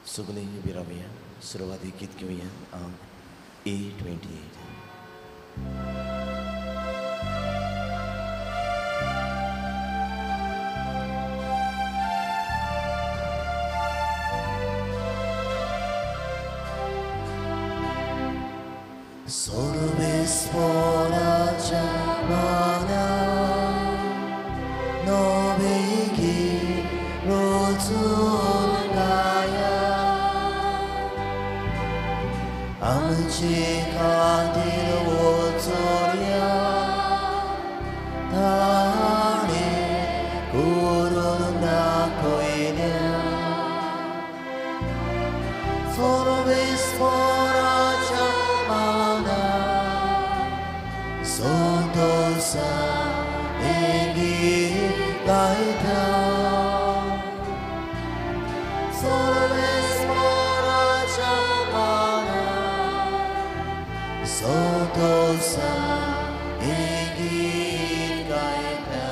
सगळीं उबी रावया, सुरवातीक गीत घेवया आंक 828. Sono mana novegi rotundaya amchi kandil otoria tane kuruna koilia sono vespora mana Sontosa egit gaita Solves mora Sontosa egit gaita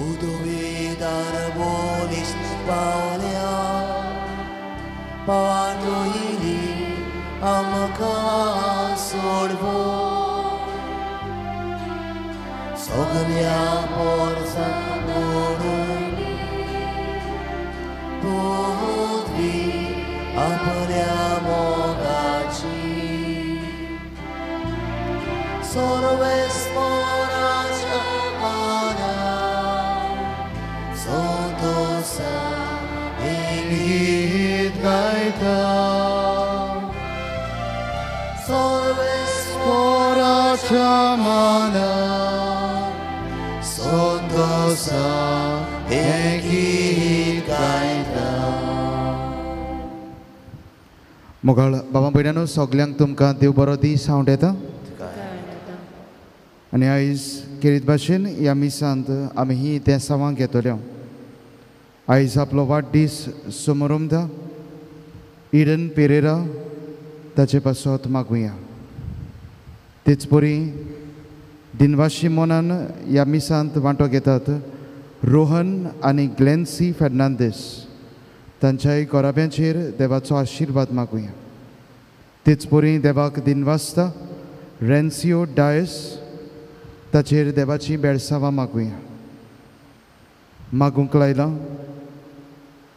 Uduvidar bolis paulea Patoili आमकां सोडवो सगल्या पोरसां मोडून पृथ्वी आपल्या मोगाची सर्वेस्पराच्या मानार संतोषा हें गीत गायता सर्वेस्पराच्या मानार संतोषा हें गीत गायता. मोगाळ बाबा भयणांनो, सगल्यांक तुमकां देव बरो दीस हांव येता. आनी आयज केरीत भाशेन ह्या मिसांत आमी ही तेसांवां घेतल्या. आयज आपलो वाडदीस समारंभ इडन पेरेरा ताचे पासत मागुया. तेच परी दिनवाशी मनान ह्या मिसांत वांटो घेतात रोहन आनी ग्लॅन्सी फेर्नांदीस तांच्याय घराब्यांचेर देवाचो आशिर्वाद मागुया. तेच परी देवाक दिनवासता रेन्सियो डायस ताचेर देवाची बेळसावां मागुया. मागूंक लायलां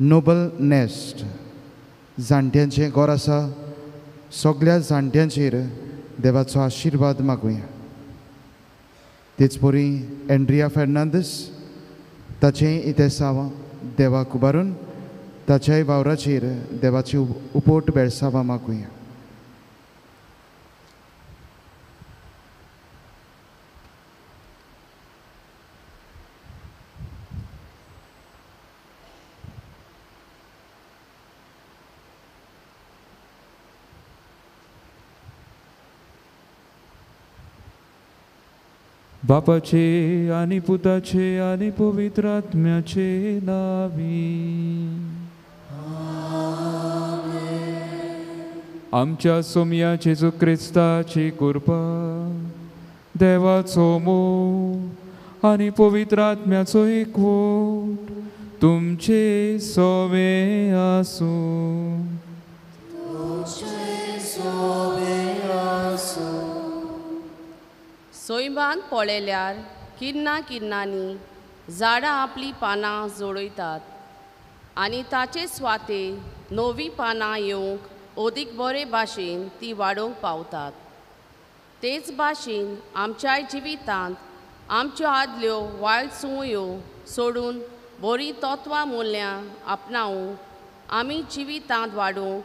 नोबल नेस्ट जाणट्यांचें घर आसा, सगळ्या जाणट्यांचेर देवाचो आशिर्वाद मागुया. तेच परी एंड्रिया फेर्नांदीस ताचें इतेसांव देवाक उबारून ताच्याय वावराचेर देवाची उपोट बेळसावां मागुया. बापाचे आनी पुताचे आनी पवित्र आत्म्याचे नावी आमच्या सोमया जेजू क्रिस्ताची कृपा, देवाचो मोग आनी पवित्र आत्म्याचो एकवट तुमचे सोवे आसूं. सैमान पळयल्यार किन्ना किन्नांनी झाडां आपलीं पानां जोडयतात आनी ताचे सुवातेर नवीं पानां येवंक अदीक बरे भाशेन ती वाडोवंक पावतात. तेच भाशेन आमच्याय जिवितांत आमच्यो आदल्यो वायट संवयो सोडून बरीं तत्वां मुल्यां आपणावंक आमी जिवितांत वाडोवंक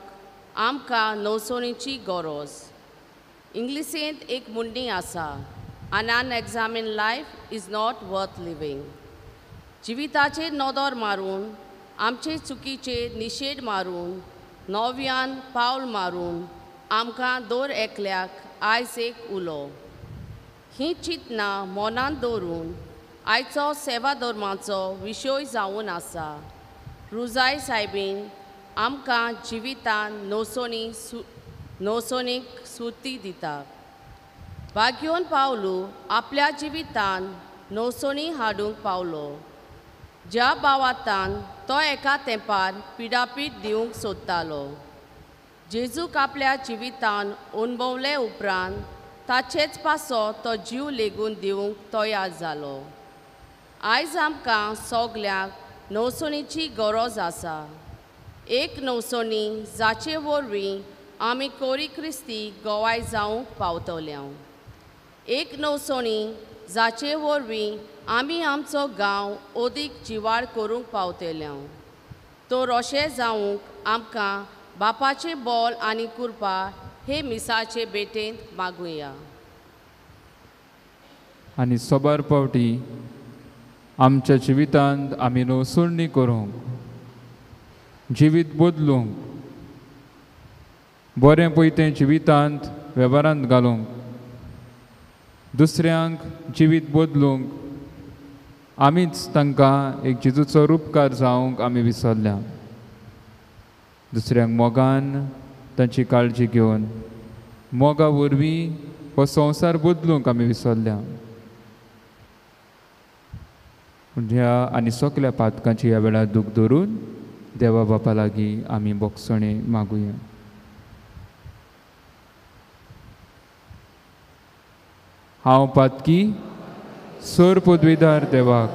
आमकां नवसणीची गरज. इंग्लिशेंत एक म्हणणी आसा, An unexamined life is not worth living. जिविताचेर नदर मारून, आमचे चुकीचेर निशेध मारून, नव्यान पावल मारून आमकां दर एकल्याक आयज एक उलो. हीं चिंतनां मनांत दवरून आयचो सेवा धर्माचो विशय जावन आसा. रुजाय सायबीन आमकां जिवितान नवसणीक सुती दिता. भाग्योन पावलू आपल्या जिवितान नवसणी हाडूंक पावलो. ज्या भावातान तो एका तेंपार पिडापीड दिवंक सोदतालो. जेजूक आपल्या जिवितान अणभवले उपरांत ताचेच पासो तो जीव लेगून दिवंक तयार जालो. आयज आमकां सगल्यांक नवसणीची गरज आसा. एक नवसणी जाचे वरवीं आमी कोरी क्रिस्ती गवाय जावंक पावतल्या. एक नवसणी जाचे वरवीं आमी आमचो गांव अदीक जिवाळ करूंक पावतल्या. तर अशें जावंक आमकां बापाचें बोल आनी कृपा हे मिसाचे भेटेंत मागुया. आनी सोबार पावटी आमच्या जिवितांत आमी नवसणी करूंक, जिवीत बदलूंक, बरें पळय तें जिवितांत वेव्हारांत घालूंक, दुसऱ्यांक जिवीत बदलूंक आमीच तांकां एक जेजूचो रुपकार जावंक आमी विसरल्या. दुसऱ्यांक मोगान तांची काळजी घेवन मोगा वरवीं हो संवसार बदलूंक आमी विसरल्या. पूण ह्या आनी सगल्या पातकांची ह्या वेळार दूख धरून देवा बापा लागीं आमी बोगसणें मागुया. हांव पातकी सर पदवीदार देवाक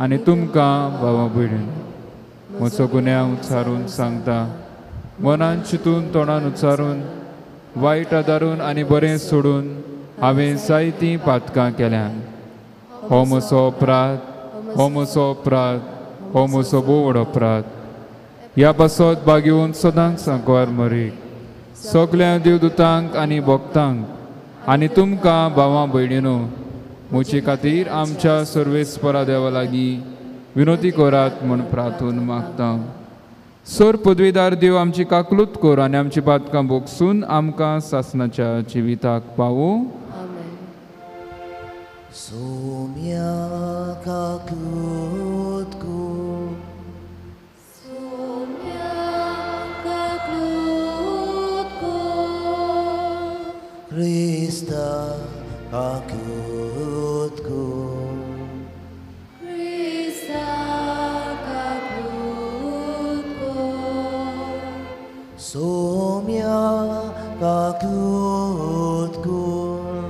आनी तुमकां बाबा भयणीन म्हजो गुन्यांव उच्चारून सांगता. मनान चिंतून तोंडान उच्चारून वायट आदारून आनी बरें सोडून हांवें जायतीं पातकां केल्यान. हो म्हजो अपराध, हो म्हजो अपराध, हो म्हजो भोव व्हड अपराध. ह्या पासत बागेवन सदांच सांकवार मरीक सगल्या देवदूतांक आनी भक्तांक आनी तुमकां भावां भयणीनो म्हजे खातीर आमच्या सर्वेस्परा देवा लागीं विनोती करात म्हूण प्रार्थून मागता. सर पदवीदार देव आमची काकलूत कर आनी आमची पातकां भोगसून आमकां सासणाच्या जिविताक पावूं. सोम्या काकलूत कर, सोम्या काकलूत कर, क्रिस्ता काकलूत कर, क्रिस्ता काकलूत कर, सोम्या काकलूत कर,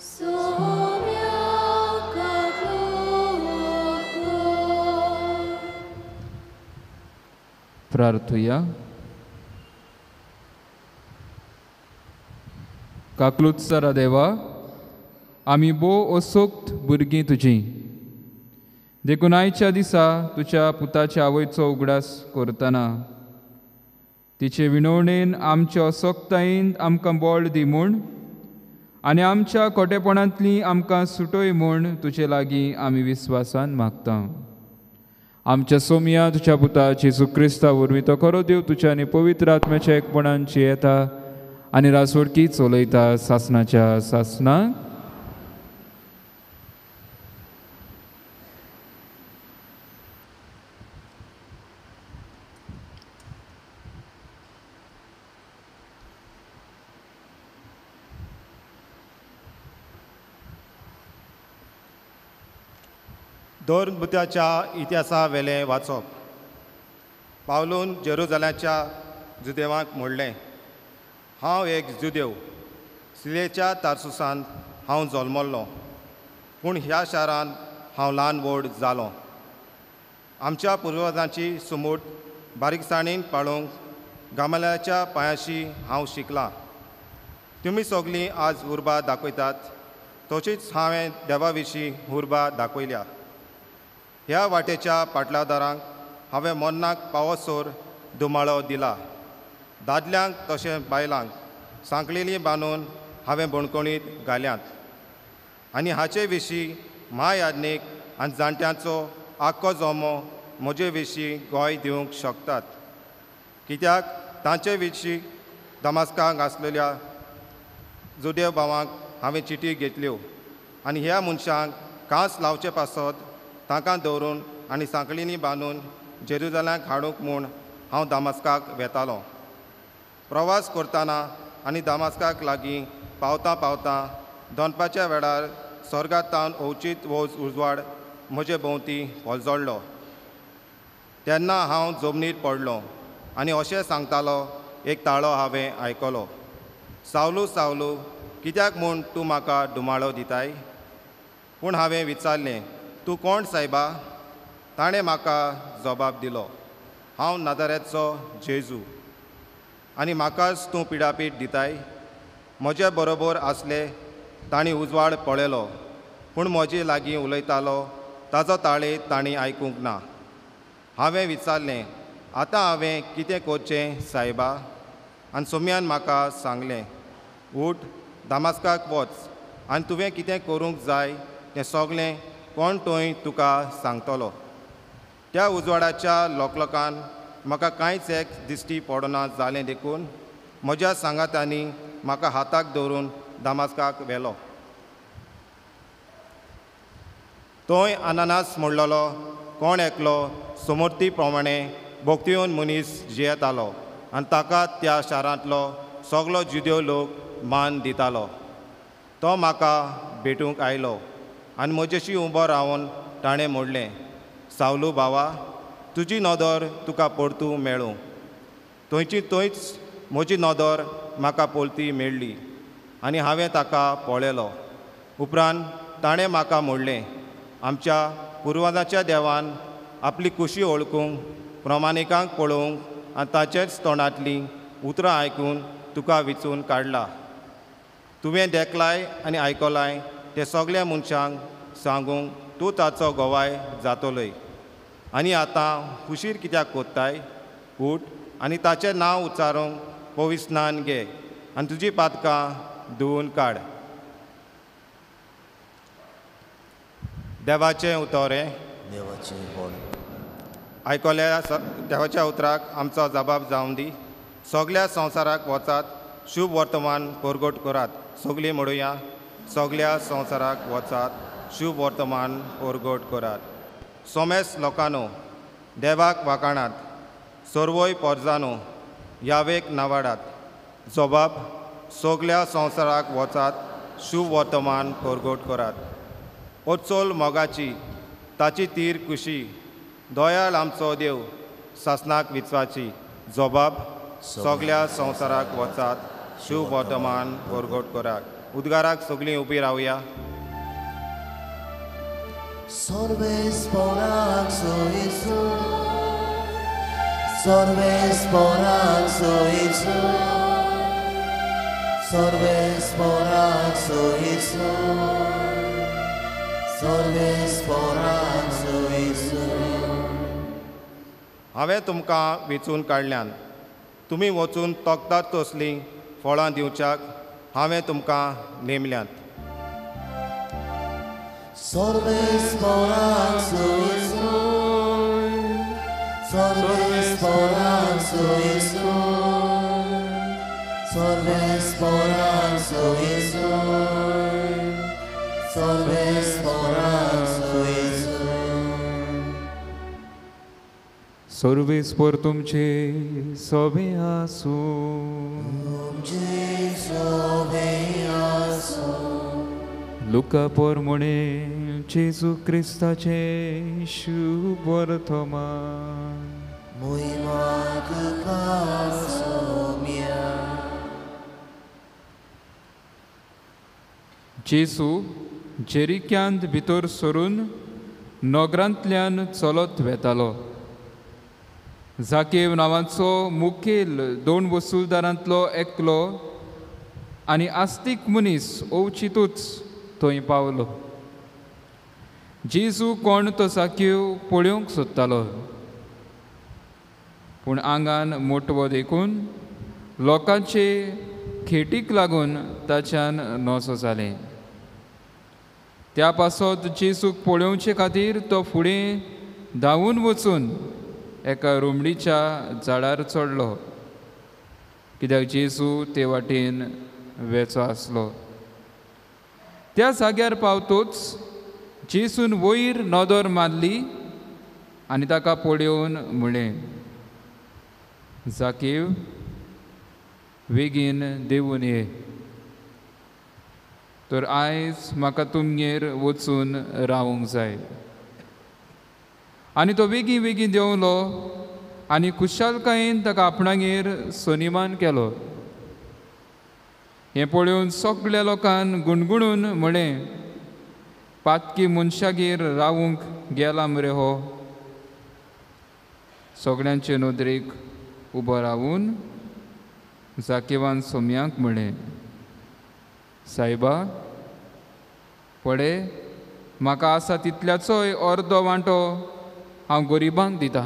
सोम्या काकलूत कर. प्रार्थुया. काकलूत सरा देवा, आमी भोव असोक्त भुरगीं तुजी, देखून आयच्या दिसा तुज्या पुताच्या आवयचो उगडास करतना तिचे विनवणेन आमच्या असक्तायेन आमकां बळ दी म्हूण आनी आमच्या खोटेपणांतली आमकां सुटय म्हूण तुजे लागीं आमी विस्वासान मागता. आमच्या सोमया तुज्या पुता जेजू क्रिस्ता वरवीं तो खरो देव तुज्या आनी पवित्र आत्म्याच्या एकपणान जियेता आनी रासवडकी चलयता सासणाच्या सासणाक. धर्मबुद्धाच्या इतिहासा वेलें वाचप. पावलून जेरुजाल्याच्या जुदेवांक म्हणलें, हांव एक जुदेव, सिलेच्या तारसुसांत हांव जल्मल्लो, पूण ह्या शारांत हांव ल्हान व्हड जालो. आमच्या पुर्वजांची सुमूट बारीकसाणीन पाळूंक गामाल्याच्या पांयाशी हांव शिकलां. तुमी सगलीं आज उर्बा दाखयतात तशीच हांवें देवा विशीं उर्बा दाखयल्या. ह्या वाटेच्या पाटलादारांक हांवें मरणाक पावसर धुमाळो दिला. दादल्यांक तशें बायलांक सांकळिनी बांदून हांवें बणकणीत घाल्यात आनी हाचे विशीं म्हायाज्ञीक आनी जाणट्यांचो आख्खो जमो म्हजे विशीं गोय दिवंक शकतात, कित्याक तांचे विशीं दमास्काक आसलेल्या जुदेव भावांक हांवें चिटी घेतल्यो आनी ह्या मनशांक कांस लावचे पासत तांकां दवरून आनी सांकळिनी बांदून जेरुजाल्यांक हाडूंक म्हूण हांव दामास्काक वेतालो. प्रवास करतना आनी दामास्काक लागीं पावतां पावतां दनपारच्या वेळार स्वर्गांत अवचीत वोज उजवाड म्हजे भोंवती पळजळ्ळो. तेन्ना हांव जमनीर पडलो आनी अशें सांगतालो एक ताळो हांवें आयकलो, सावलू सावलू कित्याक म्हूण तूं म्हाका डुमाळो दिताय? पूण हांवें विचारलें, तूं कोण सायबा? ताणें म्हाका जबाब दिलो, हांव नाजारेचो जेजू आनी म्हाकाच तूं पिडापीड दिताय. म्हजे बरोबर आसले तांणी उजवाड पळयलो, पूण म्हजे लागीं उलयतालो ताजो ताळे तांणी आयकूंक ना. हांवें विचारलें, आतां हांवें कितें करचें सायबा? आनी सोम्यान म्हाका सांगलें, उठ, दामास्काक वच आनी तुवें कितें करूंक जाय तें सगळें कोण थंय तुका सांगतलो. त्या उजवाडाच्या लोकलोकान म्हाका कांयच एक दिश्टी पडना जालें, देखून म्हज्या सांगातांनी म्हाका हाताक दवरून दामास्काक व्हेलो. थंय अनानास म्हणलेलो कोण एकलो समर्थी प्रमाणे भक्तीवन मनीस जियेतालो आनी ताका त्या शारांतलो सगलो जुदेव लोक मान दितालो. तो म्हाका भेटूंक आयलो आनी म्हजेशी उबो रावन ताणें म्हणलें, सावलू भावा, तुजी नदर तुका परतू मेळूं. थंयची थंयच म्हजी नदर म्हाका परती मेळ्ळी आनी हांवें ताका पळयलो. उपरांत ताणें म्हाका म्हणलें, आमच्या पुर्वजांच्या देवान आपली खुशी वळखूंक, प्रमाणिकांक पळोवंक आनी ताचेच तोंडांतलीं उतरां आयकून तुका विचून काडला. तुवें देखलाय आनी आयकलाय तें सगल्या मनशांक सांगूंक तूं ताचो गवाय जातलोय. आनी आतां हुशीर कित्याक कोत्ताय? उठ आनी ताचें नांव उच्चारूंक पविस्नान घे आनी तुजी पातकां धुवून काड. देवाचें उतर हें. देवाचें व्हड. आयकल्या देवाच्या उतराक आमचो जबाब जावन दी. सगल्या संवसाराक वचात, शुभ वर्तमान परगट करात. सगलीं म्हणुया, सगल्या संवसाराक वचात, शुभ वर्तमान परगट करात. सोमेस लोकांनो, देवाक वाखाणात. सर्वय पोरजानो, यावेक नावाडात. जबाब, सगल्या संवसाराक वचात, शुभ वर्तमान परगट करात. ओचोल मोगाची ताची तीर कुशी, दयाळ आमचो देव सासनाक विचवाची. जबाब, सगल्या संवसाराक वचात, शुभ वर्तमान परगट करात. उद्गाराक सगळीं उबी रावया. सर्वेस्पराक सोयिसो, सर्वेस्पराक सोयिसो, सर्वेस्पराक सोयिसो, सर्वेस्पराक सोयिसो. हांवें तुमकां वेंचून काडल्यान, तुमी वचून तोखतात तसलीं फळां दिवच्याक हांवें तुमकां नेमल्यांत. सर्वेस्पराक सोयिसो, सर्वेस्पराक सोयिसो, सर्वेस्पराक सोयिसो, सर्वेस्पराक सोयिसो. सर्वेस्पर तुमचे सोबे आसूं. तुमचे सोबे आसूं. लुका पोरमुणे जेजू क्रिस्ताचे शुभ वर्तमान. मोहिमा तुका सोम्या. जेजू जेरिक्यांत भितर सरून नगरांतल्यान चलत वेतालो. जाकेव नांवाचो मुखेल दोन वसुलदारांतलो एकलो आनी आस्तीक मनीस अवचितूच थंय पावलो. जेजू कोण तो जाकेव पळोवंक सोदतालो, पूण आंगान मोटवो देखून लोकांचे खेटीक लागून ताच्यान नजो जालें. त्या पासत जेजूक पळोवचे खातीर तो फुडें धांवून वचून एका रुमडीच्या झाडार चडलो, कित्याक जेजू ते वाटेन वेचो आसलो. त्या जाग्यार पावतोच जेजून वयर नदर मारली आनी ताका पळोवन म्हळें, जाकीव, बेगीन देंवून ये, तर आयज म्हाका तुमगेर वचून रावूंक जाय. आनी तो वेगीं वेगीं देंवलो आनी खुशालकायेन ताका आपणागेर सनिमान केलो. हें पळोवन सगळ्या लोकान गुणगुणून म्हळें, पातकी मनशागेर रावूंक गेला मरे हो. सगळ्यांचे नदरेक उबो रावून जाकेवान सोम्याक म्हळें, सायबा पळे म्हाका आसा तितल्याचोय अर्दो वांटो हांव गरिबांक दिता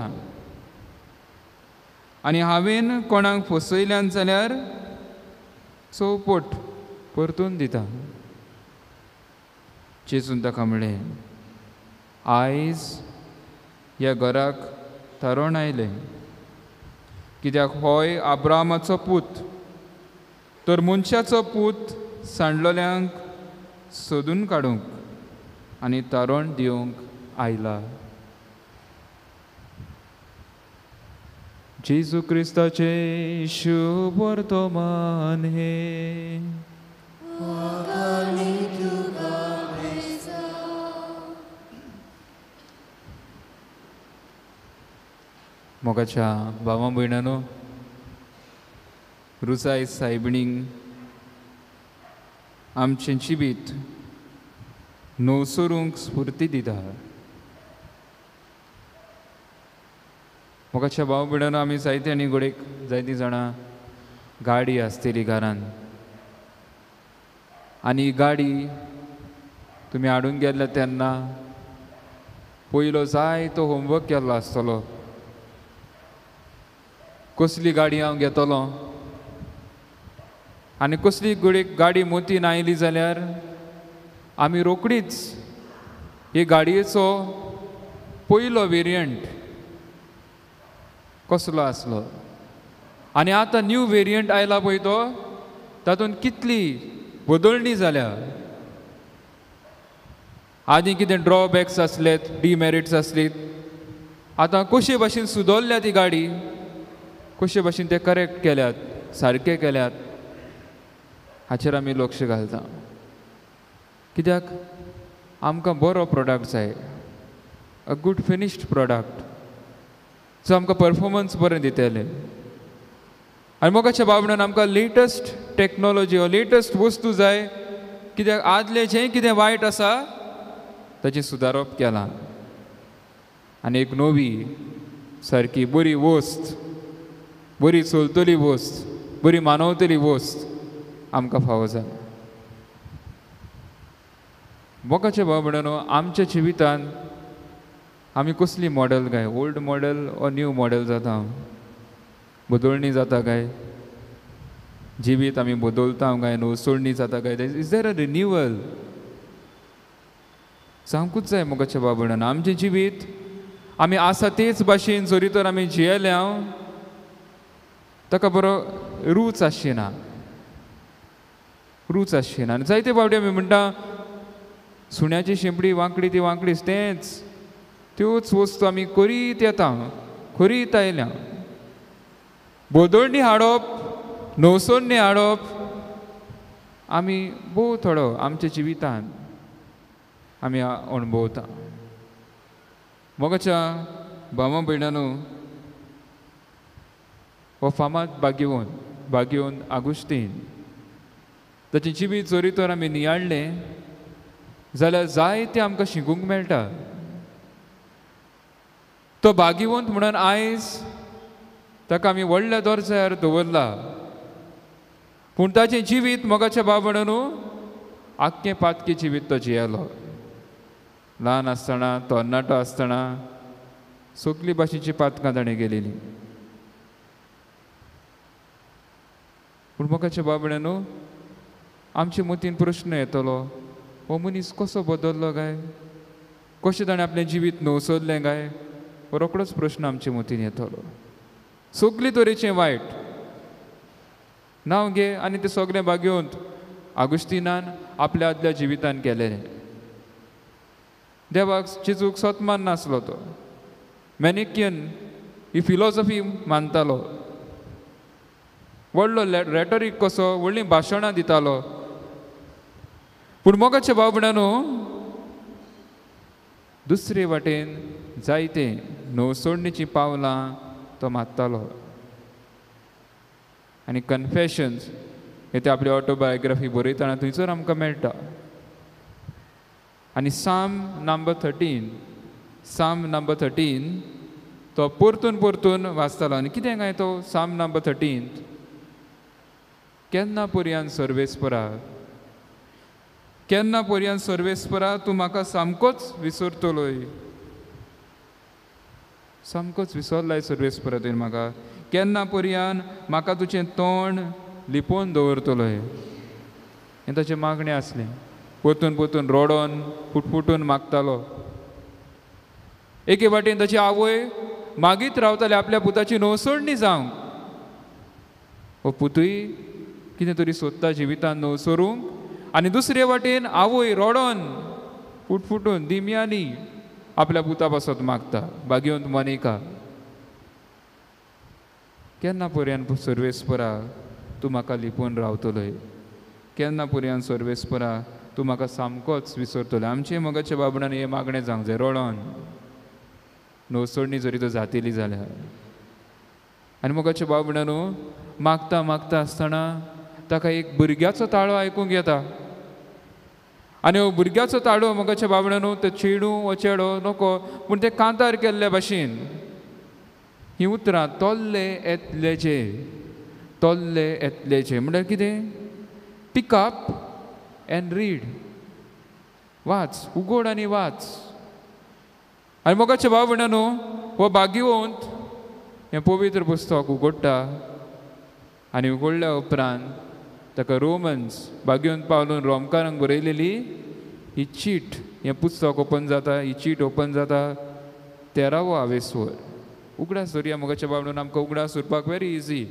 आनी हांवें कोणाक फसयल्यान जाल्यार चौपट परतून दिता. जेजून ताका म्हळें, आयज ह्या घराक थारोवन आयलें, कित्याक होय आब्रामाचो पूत, तर मनशाचो पूत सांडलोल्यांक सोदून काडूंक आनी तारण दिवंक आयला. जेजू क्रिस्ताचें शुभ वर्तमान हें. मोगाच्या भावा भयणानो, रुजाय सायबिणींक आमचें जिवीत नवसरूंक स्फूर्ती दिता. मोगाच्या भाव भयणानो, आमी जायते आनी घडयेक जायतीं जाणां गाडी आसतली घरान आनी ही गाडी तुमी हाडून गेल्ले तेन्ना पयलो जाय तो होमवर्क केल्लो आसतलो, कसली गाडी हांव घेतलो आनी कसली गाडी मोतीन आयली जाल्यार आमी रोकडीच हे गाडयेचो पयलो वेरियंट कसलो आसलो आनी आतां न्यू वेरियंट आयला पळय तो, तातूंत कितली बदलणी जाल्या. आदीं कितें ड्रॉबॅक्स आसलेत, डिमॅरिट्स आसलीत, आतां कशे भाशेन सुदरल्या ती गाडी, कशे भाशेन ते करेक्ट केल्यात, सारके केल्यात, हाचेर आमी लक्ष घालता. कित्याक आमकां बरो प्रोडक्ट जाय, अ गूड फिनिश्ड प्रोडक्ट जो आमकां परफॉर्मन्स बरें दितलें. आनी मोगाच्या बाबणान आमकां लेटस्ट टॅक्नोलॉजी हो लेटस्ट वस्तू जाय, कित्याक आदलें जें कितें वायट आसा ताचें सुदारप केलां आनी एक नवी सारकी बरी वस्त, बरी चलतली वस्त, बरी मानवतली वस्त आमकां फावो जाल्या. मोगाच्या भाव भयणानो, आमच्या जिवितांत आमी कसली मॉडल काय, ओल्ड मॉडल ओ न्यू मॉडल जाता, बदलणी जाता काय, जिवीत आमी बदलता काय, नवसोडणी जाता काय, is there a renewal सांगूच जाय. मोगाच्या भाव भयणानो, आमचें जिवीत आमी आसा तेच भाशेन जरी तर आमी जियेले हांव ताका बरो रूच आसची ना, रूच आसची ना. आनी जायते फावटी आमी म्हणटा सुण्याची शेंपडी वांकडी ती वांकडीच, तेंच त्योच वस्तू आमी करीत येता, करीत आयल्या. बदलणी हाडप, नवसोडणी हाडप आमी भोव थोडो आमच्या जिवितांत आमी अणभवता. मोगाच्या भावा भयणानो, हो फामाद भाग्यवंत भाग्यवंत आगुस्तीन, ताचें जिवीत जरी तर आमी नियाळ्ळें जाल्यार जायतें आमकां शिकूंक मेळटा. तो भाग्यवंत म्हणून आयज ताका आमी व्हडल्या दर्ज्यार दवरला, पूण ताचें जिवीत मोगाच्या भाव भयणानो आख्खें पातकी जिवीत तो जियेलो. ल्हान आसतना, तरणाटो आसतना सगळी भाशेची पातकां ताणें केलेली. पूण मोगाच्या भाव भयणानो, आमचे मतीन प्रश्न येतलो, हो मनीस कसो बदल्लो काय, कशें ताणें आपलें जिवीत नवसरलें काय, हो रोकडोच प्रश्न आमचे मतीन येतलो. सगळी तरेचें वायट नांव घे आनी तें सगळें भाग्यवंत आगुस्तिनान आपल्या आदल्या जिवितान केलेलें. देवाक जेजूक सतमान नासलो, तो मॅनिकियन ही फिलॉसॉफी मानतालो, व्हडलो रेटोरीक कसो व्हडलीं भाशणां दितालो. पूण मोगाच्या भाव भयणानो, दुसरे वाटेन जायते नवसोडणीचीं पावलां तो मारतालो. आनी कन्फेशन्स हे ते आपली ऑटोबायोग्राफी बरयतना थंयसर आमकां मेळटा. आनी साम नंबर 13 तो परतून परतून वाचतालो. आनी कितें काय तो साम नंबर 13, केन्ना पर्यान सर्वेस्परा, केन्ना पर्यान सर्वेस्परा तूं म्हाका सामकोच विसरतलोय, सामकोच विसरलाय सर्वेस्परा तुवें म्हाका, केन्ना पर्यान म्हाका तुजें तोंड लिपोवन दवरतलोय. हें ताचें मागणें आसलें. परतून परतून रडोन फुटफुटून मागतालो. एके वाटेन ताची आवय मागीत रावताली आपल्या पुताची नवसोडणी जावंक. हो पुतूय कितें तरी सोदता जिवितान नवसोरूंक, आनी दुसरे वाटेन आवय रडोन फुटफुटून दिमयांनी आपल्या पुता पासत मागता. बागेवंत मोनिका, केन्ना पर्यान सर्वेस्परा तूं म्हाका लिपोवन रावतलोय, केन्ना पर्यान सर्वेस्परा तूं म्हाका सामकोच विसरतलोय. आमचे मोगाच्या बाबणान हें मागणें जावंक जाय रडोन, नवसोडणी जरी तो जातेली जाल्यार. आनी मोगाच्या बाबणानू मागता मागता आसतना ताका एक भुरग्याचो ताळो आयकूंक येता. आनी हो भुरग्याचो ताळो मोगाच्या बाबणानू तो चेडूं हो चेडो नको, पूण ते कांतार केल्ल्या भाशेन हीं उतरां तोल्ले येतलेचे, तोल्ले येतलेचे म्हणल्यार कितें? पिक अप एंड रीड, वाच, उगोड आनी वाच. आनी मोगाच्या भाव भयणांनो हो भाग्यवंत हें पवित्र पुस्तक उगडटा आनी उगडल्या उपरांत ताका रोमन्स भाग्यवंत पावलून रोमकारांक बरयलेली ही चीट, हें पुस्तक ओपन जाता, ही चीट ओपन जाता 13वो आवेस्वर. उगडास दवरया मोगाच्या भाव भयणांनो, आमकां उगडास उरपाक वेरी इजी.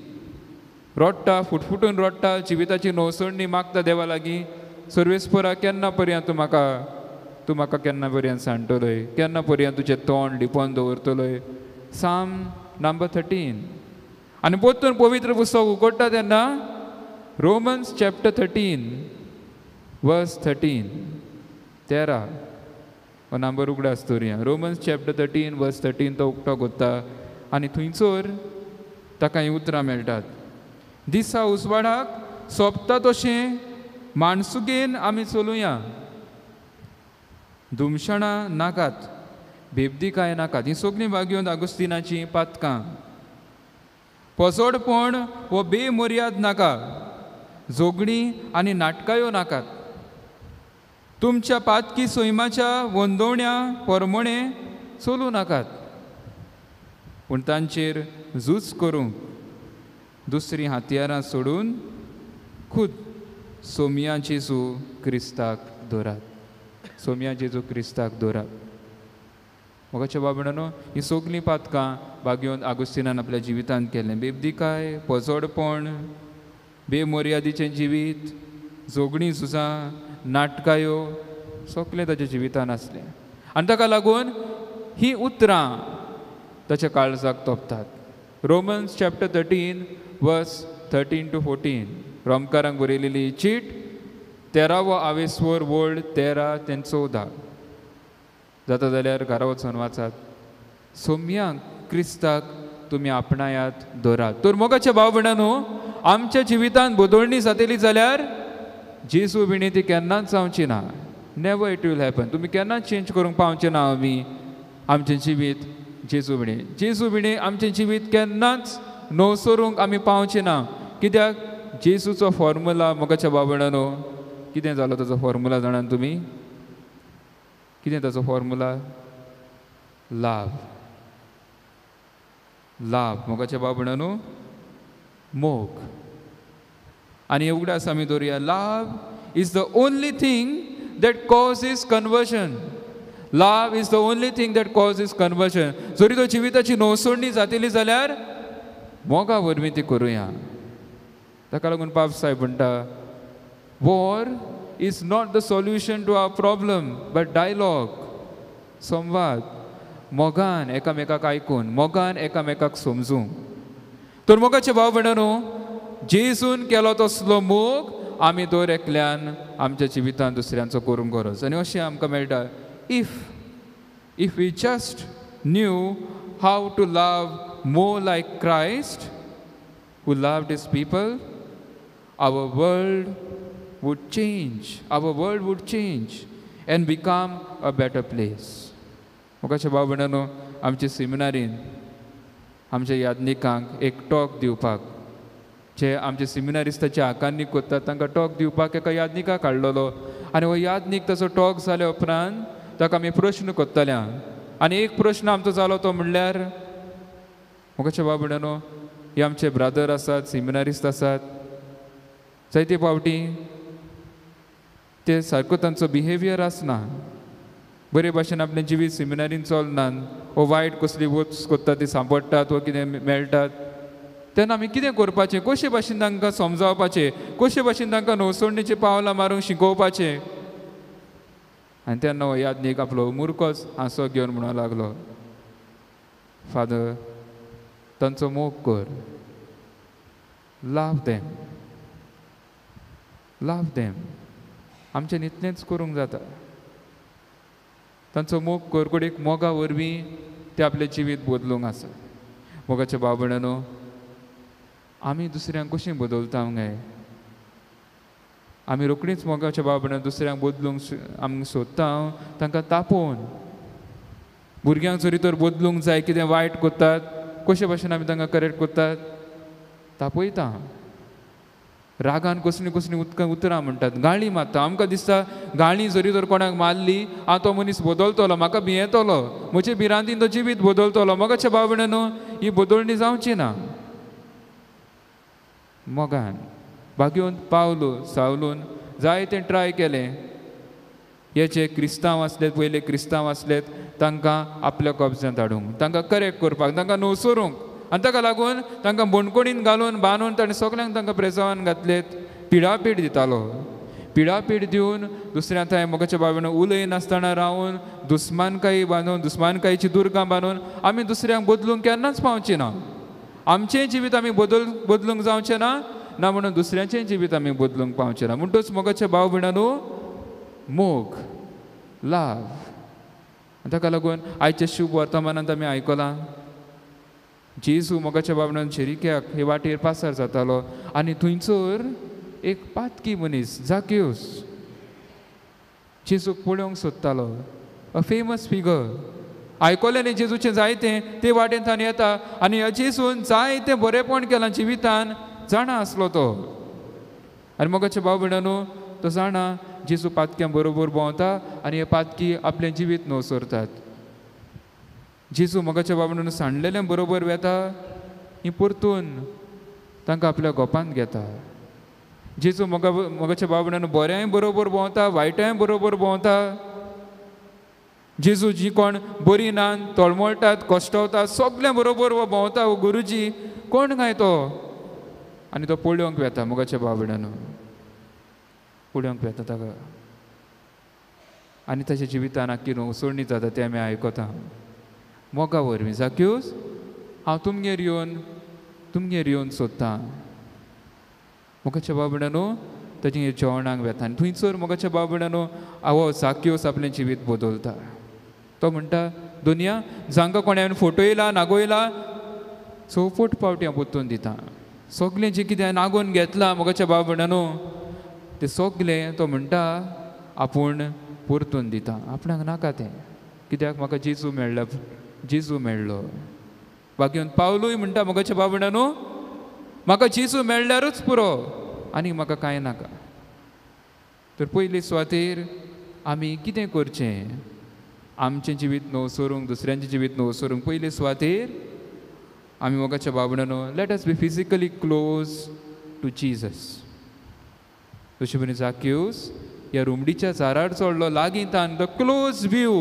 रडटा, फुटफुटून रडटा, जिविताची नवसोडणी मागता देवा लागीं, सर्वेस्परा केन्ना पर्यंत तूं म्हाका केन्ना पर्यंत सांडटलोय, केन्ना पर्यंत तुजें तोंड लिपोवन दवरतलोय. साम नंबर 13. आनी परतून पवित्र पुस्तक उगडटा तेन्ना रोमन्स चॅप्टर 13 वर्स 13, 13 हो नंबर उगडास दवरया. रोमन्स चॅप्टर 13 वर्स 13 तो उक्तो कोत्ता आनी थंयसर ताका हीं उतरां मेळटात. दिसा उजवाडाक सोंपता तशें माणसुगेन आमी चलुया, धुमशणां नाकात, बेबदीकाय नाकात. हीं सगळीं भाग्यवंत आगुस्तिनाचीं पातकां. पोसोडपण वो बेमर्याद नाका, झगडीं आनी नाटकायो नाकात. तुमच्या पातकी सैमाच्या वंदोवण्या परमणे चलूं नाकात, पूण तांचेर झूज करूंक दुसरीं हत्यारां सोडून खुद सोमया जेजू क्रिस्ताक दवरात, सोमया जेजू क्रिस्ताक दवरात. मोगाच्या भाव भयणांनो हीं सगळीं पातकां भाग्यवंत आगुस्तिनान आपल्या जिवितांत केलें. बेबदीकाय, पोजोडपण, बेमर्यादीचें जिवीत, झगडीं झुजां, नाटकायो सगळें ताच्या जिवितांत आसलें. आनी ताका लागून हीं उतरां ताच्या काळजाक तोपतात. रोमन्स चॅप्टर 13 वर्स 13 to 14, रोमकारांक बरयलेली चीट, 13वो आवेस्वर वोल्ड 13 ते 14. जाता जाल्यार घरा वचून वाचात. सोम्यांक क्रिस्ताक तुमी आपणायात दवरात. तर मोगाच्या भाव भयणांनो आमच्या जिवितांत बदलणी जातली जाल्यार जेजू विणे ती केन्नाच जावची ना. Never it will happen. तुमी केन्नाच चेंज करूंक पावचे ना. आमी आमचें जिवीत जेजू विणे, जेजू विणे आमचें जिवीत केन्नाच नवसरूंक आमी पावचे ना. कित्याक जेजूचो फॉर्मुला मोगाच्या भाव भयणांनो कितें जालो ताचो फॉर्मुला जाणात तुमी? कितें ताचो फॉर्मुला? लाभ, लाभ. मोगाच्या भाव भयणांनो मोग. आनी उगडास आमी दवरुया, love is the only thing that causes conversion. Love is the only thing that causes conversion. जरी तो जिविताची नवसोडणी जातली जाल्यार मोगा वरवीं ती करुया. ताका लागून पाप साहेब म्हणटा, war is not the solution to our problem but dialogue, संवाद, मोगान एकामेकाक आयकून, मोगान एकामेकाक समजूंक. तर मोगाचे भाव भयणांनो जेजून केलो तसलो मोग आमी दर एकल्यान आमच्या जिवितांत दुसऱ्यांचो करूंक गरज. आनी अशें आमकां मेळटा, if If we just knew how to love more like Christ, who loved his people, our world would change. Our world would change and become a better place. मोगाच्या भाव भयणांनो, आमचे सेमिनारीन आमच्या याज्ञिकांक एक टॉक दिवपाक, जे आमचे सेमिनारिस्ताचे आकांनी कोत्तात तांकां टॉक दिवपाक एका याज्ञिकाक हाडलेलो आनी हो याज्ञीक ताचो टॉक जाल्या उपरांत ताका आमी प्रश्न कोत्तले. आनी एक प्रश्न आमचो जालो तो म्हणल्यार, मोगाच्या भाव भयणांनो, हे आमचे ब्रादर आसात, सेमिनारिस्त आसात, जायते फावटी ते सारको तांचो बिहेवियर आसना, बरे भाशेन आपलें जिवीत सेमिनारीन चलना, वो वायट कसली वस्त कोत्ता ती सांपडटात वो कितें मेळटात, तेन्ना आमी कितें करपाचें, कशे भाशेन तांकां समजावपाचें, कशे भाशेन तांकां नवसोडणेचीं पावलां मारूंक शिकोवपाचें. आनी तेन्ना हो याज्ञीक आपलो मुर्कोच हांसो घेवन म्हणूंक लागलो, फादर, तांचो मोग कर, लव देम, लव देम. आमच्यान इतलेंच करूंक जाता, तांचो मोग कर, कोण मोगा वरवीं ते आपलें जिवीत बदलूंक आसा. मोगाच्या भाव भयणांनो, आमी दुसऱ्यांक कशीं बदलता गे? आमी रोखडीच मोगाच्या भाव भयणांनो दुसऱ्यांक बदलूंक आमी सोदता, तांकां तापोवन. भुरग्यांक जरी तर बदलूंक जाय, कितें वायट करतात, कशे भाशेन आमी तांकां करेक्ट करतात? तापयता, रागान कसलीं कसलीं उतरां म्हणटात, गाळी मारता. आमकां दिसता गाळी जरी तर कोणाक मारली, आं तो मनीस बदलतलो, म्हाका भियेतलो, म्हजे भिरांतीन तो जिवीत बदलतलो. मोगाच्या भाव भयणांनो, ही बदलणी जावची ना. मोगान बागेवन पावलो सावलून जायतें ट्राय केलें. हे जे क्रिस्तांव आसलेत, पयले क्रिस्तांव आसलेत, तांकां आपल्या कब्जांत हाडूंक, तांकां करेक्ट करपाक, तांकां नवसरूंक, आनी ताका लागून तांकां बणकोणीन घालून बांदून ताणें सगल्यांक तांकां प्रेसावान घातलेत, पिडापीड दितालो. पिडापीड दिवन दुसऱ्या थंय मोगाच्या भाव भयणांनो उलयनासतना रावन, दुस्मानकाय बांदून, दुस्मानकायची दुर्गां बांदून आमी दुसऱ्यांक बदलूंक केन्नाच पावची ना. आमचें जिवीत आमी बदलूंक जावचें ना, ना म्हणून दुसऱ्यांचें जिवीत आमी बदलूंक पावचें ना. म्हणटच मोगाच्या भाव भयणांनो, मोग, लव. ताका लागून आयच्या शुभ वर्तमानांत आमी आयकलां, जेजू मोगाच्या भाव भयणांनो जेरिक्याक हे वाटेर पासार जातालो आनी थंयसर एक पातकी मनीस जाक्यूस जेजूक पळोवंक सोदतालो, अ फेमस फिगर. आयकलें न्ही जेजूचें जायतें, ते वाटेन ताणें येता आनी ह्या जेजून जायतें बरेंपण केलां जिवितान, जाणा आसलो तो. आनी मोगाच्या भाव भयणांनो, तो जाणा जेजू पातक्यां बरोबर भोंवता आनी हे पातकी आपलें जिवीत नवसरतात. जेजू मोगाच्या भाव भयणांनो सांडलेल्या बरोबर वेता, ही परतून तांकां आपल्या गोपांत घेता. जेजू मोगाच्या भाव भयणांनो बऱ्याय बरोबर भोंवता, वायटाय बरोबर भोंवता. जेजू जी कोण बरी ना, तळमळटात, कश्टवतात, सगळ्यां बरोबर हो भोंवता. हो गुरुजी कोण काय तो? आनी तो पळोवंक वेता मोगाच्या भाव भयणांनो, पळोवंक वेता ताका. आनी ताच्या जिवितान आख्खी नवसोडणी जाता तें आमी आयकता. मोगा वरवीं जाक्यूस, हांव तुमगेर येवन सोदतां. मोगाच्या भाव भयणांनो ताचे जेवणाक वेता आनी थंयसर मोगाच्या भाव भयणांनो आवो जाक्यूस आपलें जिवीत बदलता. तो म्हणटा, दुनिया जांकां कोणें हांवें फटयला, नागयला, चौपट पावटी हांव परतून दिता. सगलें जें कितें हांवें नागोवन घेतलां मोगाच्या भाव भयणांनो तें सगलें तो म्हणटा आपूण परतून दिता, आपणाक नाका तें, कित्याक म्हाका जेजू मेळ्ळा, जेजू मेळ्ळो. बाकी पावलूय म्हणटा मोगाच्या भाव भयणांनो, म्हाका जेजू मेळ्ळ्यारूच पुरो, आनी म्हाका कांय नाका. तर पयले सुवातेर आमी कितें करचें? आमचें जिवीत नवसरूंक, दुसऱ्यांचें जिवीत नवसरूंक पयले सुवातेर आमी मोगाच्या भाव भयणांनो, let us be physically close to Jesus. जशें म्हणून जाक्यूस ह्या रुमडीच्या झाडार चडलो, लागीं तान the close view,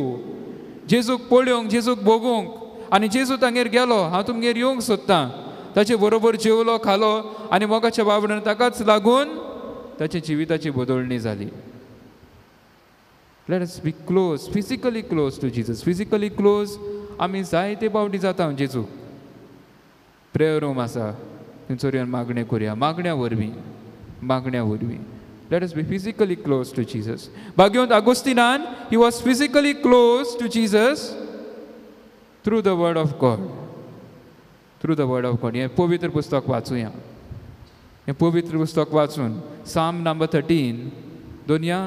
जेजूक पळोवंक, जेजूक भोगूंक. आनी जेजू तांगेर गेलो, हांव तुमगेर येवंक सोदतां. ताचे बरोबर जेवलो, खालो आनी मोगाच्या भाव भयणांनो ताकाच लागून ताच्या जिविताची बदलणी जाली. Let us be close, physically close to Jesus. Physically close आमी जायते पावटी जाता जेजूक. प्रेयर रूम आसा, थंयसर येवन मागणें करुया, मागण्या वरवीं, मागण्या वरवीं. Let us be physically close to Jesus. Bhagyawant आगोस्तिनान, he was physically close to Jesus. Through the word of God, through the word of God. हें पवित्र पुस्तक वाचुया, हें पवित्र पुस्तक वाचून साम नंबर 13 दोनया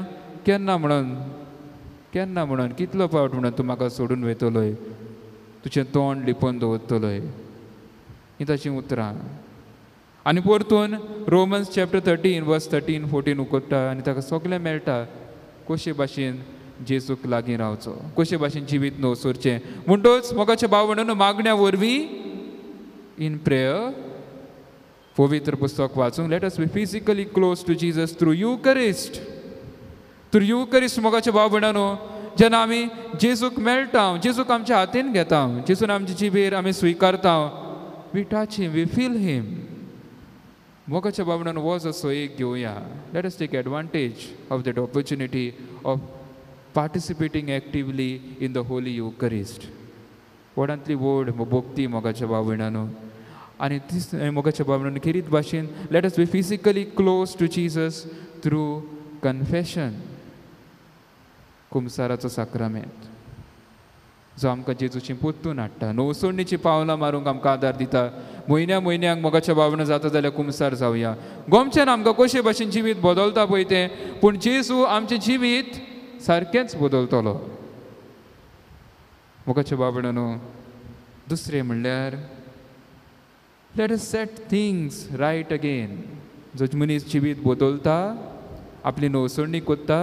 केन्ना म्हणून, केन्ना म्हणून कितलो फावट म्हणून तूं म्हाका सोडून वयतलोय, तुजें तोंड लिपोवन दवरतलोय, हीं ताचीं उतरां. आनी परतून रोमन्स चॅप्टर 13 वर्स 13 14 उकोता आनी ताका सगळें मेळटा कशे भाशेन जेजूक लागीं रावचो, कशे भाशेन जिवीत नवसरचें. म्हणटच मोगाचे भाव म्हणून मागण्या वरवीं इन प्रेयर पवित्र पुस्तक वाचूंक let us be physically close to Jesus through Eucharist, through Eucharist. मोगाचे भाव भयणांनो, जेन्ना आमी जेजूक मेळटा, जेजूक आमच्या हातीन घेता, जेजून आमचे जिबेर आमी स्विकारता, we touch him, we feel him. मोगाच्या भाव भयणांनो, वच असो एक घेवया. Let us take advantage of that opportunity of participating actively in the Holy Eucharist. व्हडांतली व्हड भोक्ती मोगाच्या भाव भयणांनो. आनी मोगाच्या भाव भयणांनो, खेरीत भाशेन let us be physically close to Jesus through confession, कुमसाराचो साक्रामेंत जो आमकां जेजूची पोत्तून हाडटा, नवसोडणीची पावलां मारूंक आमकां आदार दिता. म्हयन्या म्हयन्याक मोगाच्या भावना जाता जाल्यार कुमसार जावया. गोमच्यान आमकां कशे भाशेन जिवीत बदलता पळय तें, पूण जेजू आमचें जिवीत सारकेंच बदलतलो. मोगाच्या भावनांनो, दुसरें म्हणल्यार let us set things right again. जो मनीस जिवीत बदलता, आपली नवसोडणी करता,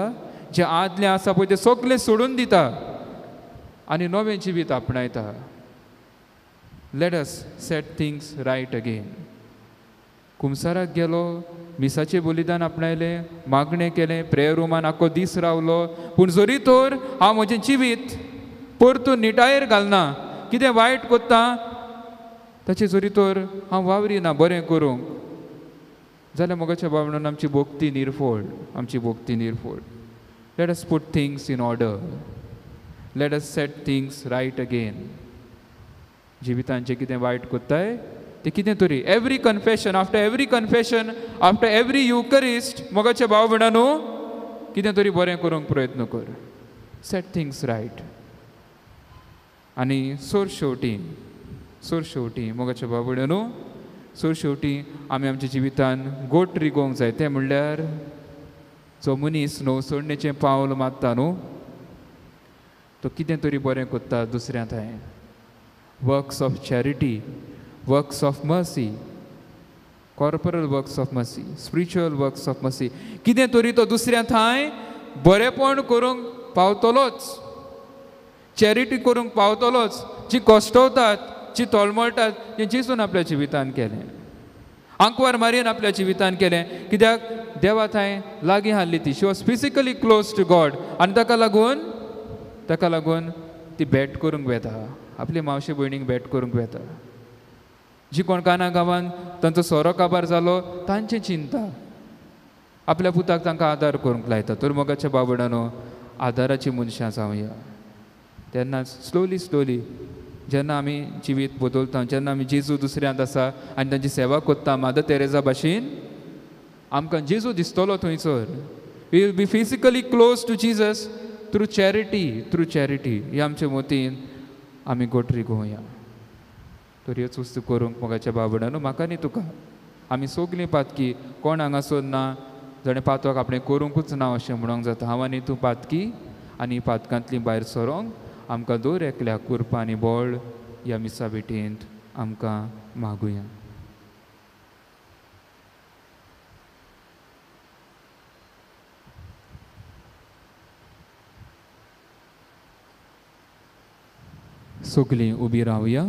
जें आदलें आसा पळय तें सगळें सोडून दिता आनी नवें जिवीत आपणायता. Let us set things right again. कुमसाराक गेलो, मिसाचें बलिदान आपणायलें, मागणें केलें, प्रेयर रुमान आख्खो दीस रावलो, पूण जरी तर हांव म्हजें जिवीत परतून निटायेर घालना, कितें वायट करता ताचें जरी तर हांव वावरिना बरें करूंक जाल्यार मोगाच्या भावनान आमची भोक्ती निर्फोळ, आमची भोक्ती निर्फोळ. Let us put things in order, let us set things right again. जिवितान जें कितें वायट करताय तें कितें तरी every confession, after every confession, after every Eucharist मोगाच्या भाव भयणांनो कितें तरी बरें करूंक प्रयत्न कर, सेट थिंग्स रायट. आनी सोर शेवटी, सोर शेवटी मोगाच्या भाव भयणांनो, सोर शेवटी आमी आमच्या जिवितान गोट रिगोवंक जाय. तें म्हणल्यार जो मनीस नवसोडणेचें पावल मारता न्हू, तो कितें तरी बरें करता दुसऱ्या थंय. Works of charity, works of mercy, corporal works of mercy, spiritual works of mercy, कितें तरी तो दुसऱ्या थंय बरेंपण करूंक पावतलोच, चॅरिटी करूंक पावतलोच. जी कश्टवतात, जी तळमळटात, तें जेजून आपल्या जिवितान केलें, आंकवार मारयेन आपल्या जिवितान केलें. कित्याक देवा थंय लागीं हाडली ती, she was physically close to God. आनी ताका लागून, ताका लागून ती भेट करूंक वेता, आपली मावशे भयणीक भेट करूंक वेता. जी कोण काना गांवान तांचो सोरो काबार जालो तांचें चिंता, आपल्या पुताक तांकां आदार करूंक लायता. तर मोगाच्या बाबडानो, आदाराची मनशां जावया. तेन्नाच स्लोली स्लोली जेन्ना आमी जिवीत बदलता, जेन्ना आमी जेजू दुसऱ्यांत आसा आनी तांची सेवा करता मादर तेरेजा भाशेन, आमकां जेजू दिसतलो थंयसर. We will be physically close to Jesus through charity, through charity. ही आमचे मतीन आमी गोटरी गोवया. तर ह्योच वस्तू करूंक मोगाच्या बाबडानो, म्हाका न्ही तुका, आमी सगलीं पातकी, कोण हांगासर ना जाणें पातक आपणें करूंकूच ना अशें म्हणूंक जाता. हांव आनी तूं पातकी, आनी पातकांतली भायर सरोंक आमकां दर एकल्या कुरपा आनी बळ ह्या मिसा भेटेंत आमकां मागुया. सगलीं उबी रावया.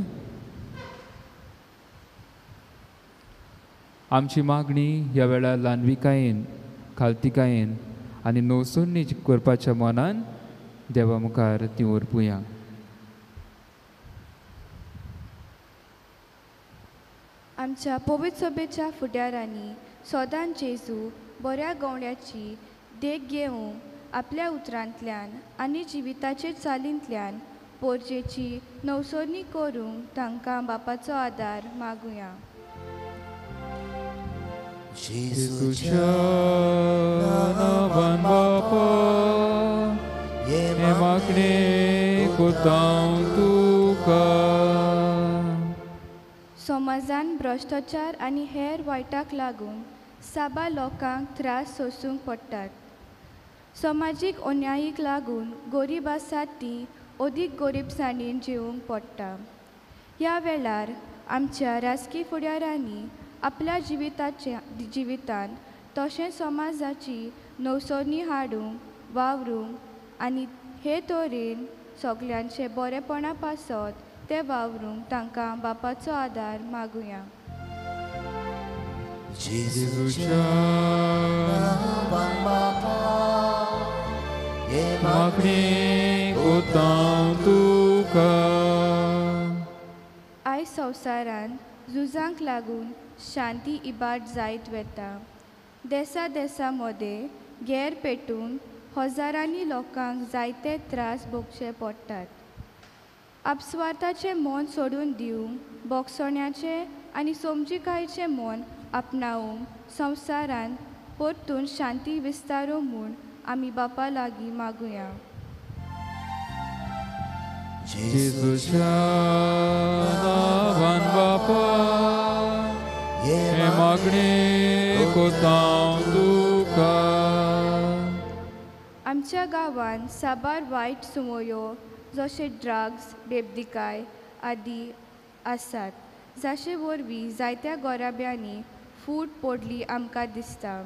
आमची मागणी ह्या वेळार ल्हानविकायेन, खालतिकायेन आनी नवसोडणी करपाच्या मनान देवा मुखार ती ओरपुया. आमच्या पवित्र सभेच्या फुडारांनी सदांच जेजू बऱ्या गवण्याची देख घेवंक आपल्या उतरांतल्यान आनी जिविताचे चालींतल्यान पोरजेची नवसोडणी करूंक तांकां बापाचो आदार मागुया. जेजूच्या नांवान बापा, हें मागणें कोतांव तुका. समाजान भ्रश्टाचार आनी हेर वायटाक लागून साबार लोकांक त्रास सोसूंक पडटात. समाजीक अन्यायीक लागून गरीब आसात ती अदीक गरीबसाणीन जिवूंक पडटा. ह्या वेळार आमच्या राजकी फुडारांनी आपल्या जिवितांत तशेंच समाजाची नवसरणी हाडूंक वावरूंक आनी हे तरेन सगल्यांचे बरेपणा पासत ते वावरूंक तांकां बापाचो आदार मागुया. जेजूच्या नांवान बापा हे मागणें कोतां तुका. आयज संवसारांत झुजांक लागून शांती इबाड जायत वता. देसा देसा मदें गेर पेटून हजारांनी लोकांक जायते त्रास भोगचे पडटात. आपस्वार्थाचें मन सोडून दिवंक बोगसण्याचें आनी समजिकायेचें मन आपणावंक संवसारांत परतून शांती विस्तारो म्हूण आमी बापा लागीं मागुया. जेजूच्या नांवान बापा हे मागणें कोतां तुका. आमच्या गांवांत साबार वायट संवयो जशे ड्रग्स, बेबदिकाय आदी आसात, जाचे वरवीं जायत्या गोराब्यांनी फूट पडली आमकां दिसता.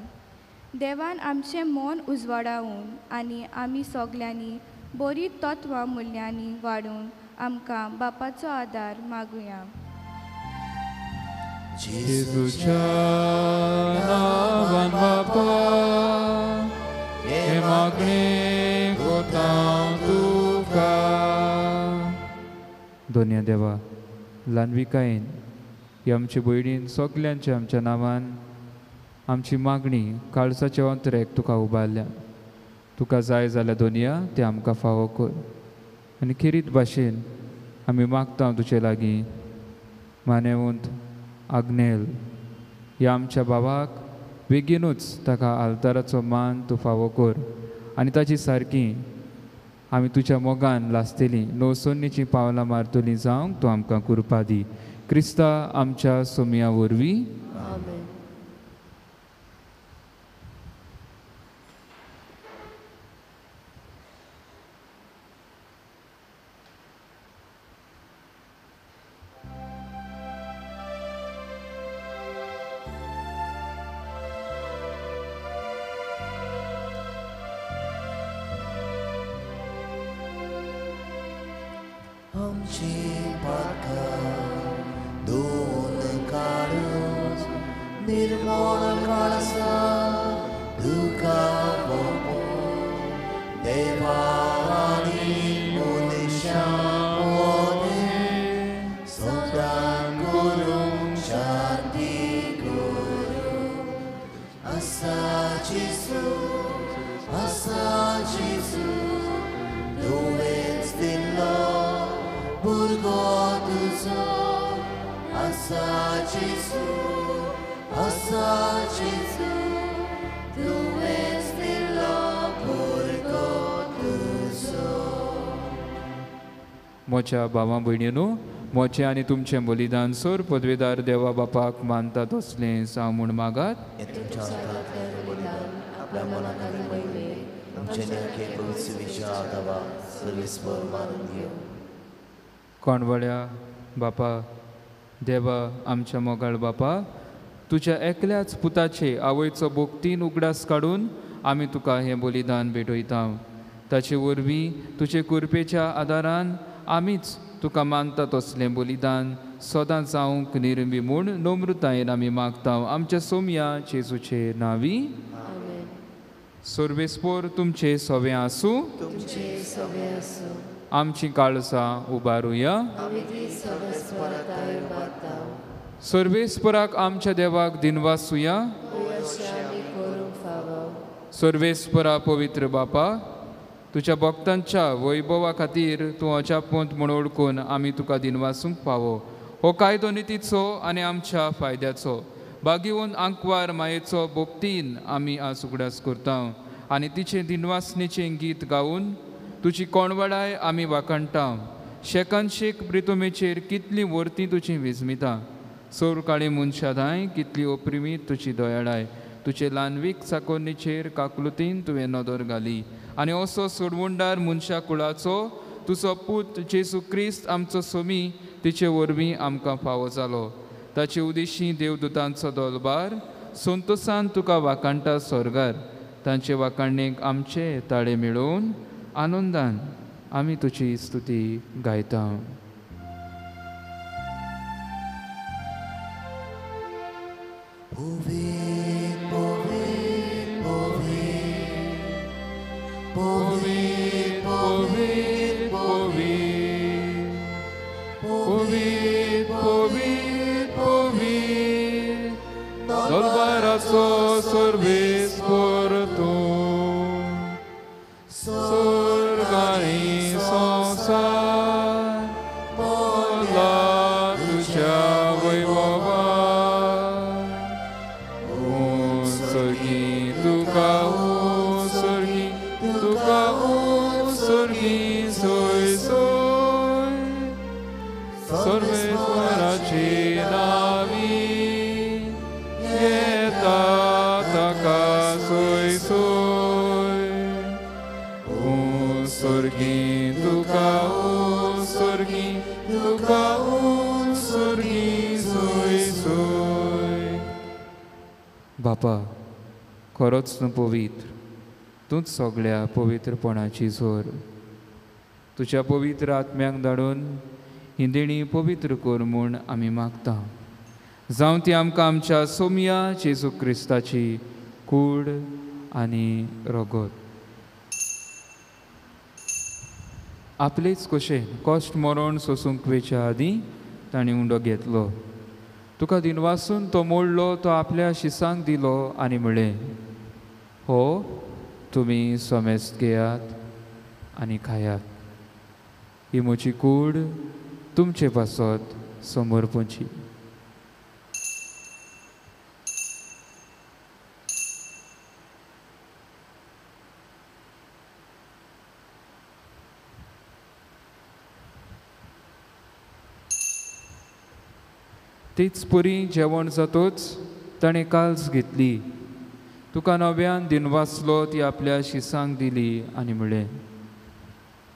देवान आमचें मन उजवाडावन आनी आमी सगल्यांनी बरी तत्वां मुल्यांनी वाडून आमकां बापाचो आदार मागुया. जेजूच्या नांवान बापा हे मागणें कोतां तुका. दोनया देवा, ल्हानविकायेन ही आमचे भयणीन सगल्यांच्या आमच्या नांवान आमची मागणी काळजाचे अंतरेक तुका उबारल्या. तुका जाय जाल्यार दोनया तें आमकां फावो कर आनी खेरीत भाशेन आमी मागता तुजे लागीं मानेवंत आग्नेल ह्या आमच्या भावाक बेगीनूच ताका आल्ताराचो मान तूं फावो कर आनी ताची सारकी आमी तुज्या मोगान लासतलीं नवसन्नीचीं पावलां मारतलीं जावंक तूं आमकां कृपा दी. क्रिस्ता आमच्या सोमया वरवीं. मोच्या भावा भयणीनू, मोचें आनी तुमचें बलिदान सोर पदवेदार देवा बापाक मानता तसलें जावं म्हूण मागात. कोणवळ्या बापा देवा आमच्या मोगाळ बापा, तुज्या एकल्याच पुताचे आवयचो भोक्तीन उगडास काडून आमी तुका हें बलिदान भेटयता. ताचे वरवीं तुजे कृपेच्या आदारान आमीच तुका मानता तसलें बलिदान सदां जावंक निर्मी म्हूण नम्रतायेन आमी मागता आमच्या सोमया जेजूचे नांवी. सर्वेस्पोर तुमचे सवें आसूं. आमची काळसां उबारुया. सर्वेस्पराक आमच्या देवाक दिनवासुया. सर्वेस्परा पवित्र बापा, तुज्या भक्तांच्या वैभवा खातीर तूं अजापंत म्हूण ओळखून आमी तुका दिनवासूंक फावो. हो कायदो नितीचो आनी आमच्या फायद्याचो बागीवन आंकवार मायेचो भक्तीन आमी आज उगडास करता आनी तिचें दिनवासणेचें गीत गावन तुजी कोणवाडाय आमी वाखाणटा. शेकान शेक प्रितुमेचेर कितलीं वर्तीं तुजी विजमिता. सोरकाळी मनशां धांय कितली ओप्रिमी तुजी दयाळाय. तुजे ल्हानवीक चाकोन्नीचेर काकलुतीन तुवें नदर घाली आनी असो सोडवणदार मनशा कुळाचो तुजो पूत जेजू क्रिस्त आमचो सोमी तिचे वरवीं आमकां फावो जालो. ताचे उदेशी देवदूतांचो दलबार संतोसान तुका वाखाणटा स्वर्गार. तांचे वाखाणणेक आमचे ताळे मेळोवन आनंदान आमी तुजी स्तुती गायता. पवित्र पवित्र पवित्र पवित्र पवित्र पवित्र दरबाराचो सर्वेस्पर तूं स्वर्ग आनी संवसार भरला तुज्या वैभवान. उत्सर्गी तुका उत्सर्गी तुका उत्सर्गी सोय सोय सर्वेश्वराचे नावी येता ताका सोय सोय. उत्सर्गी तुका उत्सर्गी तुका उत्सर्गी सोय सोय. बापा खरोच तूं पवित्र, तूंच सगळ्या पवित्रपणाची जोर. तुज्या पवित्र आत्म्यांक धाडून ही देणी पवित्र कर म्हूण आमी मागता. जावं ती आमकां आमच्या सोमया जेजू क्रिस्ताची कूड आनी रगत. आपलेच कशेन कश्ट मरण सोसूंक वेच्या आदीं ताणें उंडो घेतलो. तुका दिनवासून तो मोडलो, तो आपल्या शिसांक दिलो आनी म्हळें, हो तुमी समेस्त घेयात आनी खायात. ही म्हजी कूड तुमचे पासत समर्पणची. तेच परी जेवण जातोच ताणें काल्स घेतली, तुका नव्यान दिनवासलो, ती आपल्या शिसांक दिली आनी म्हळें,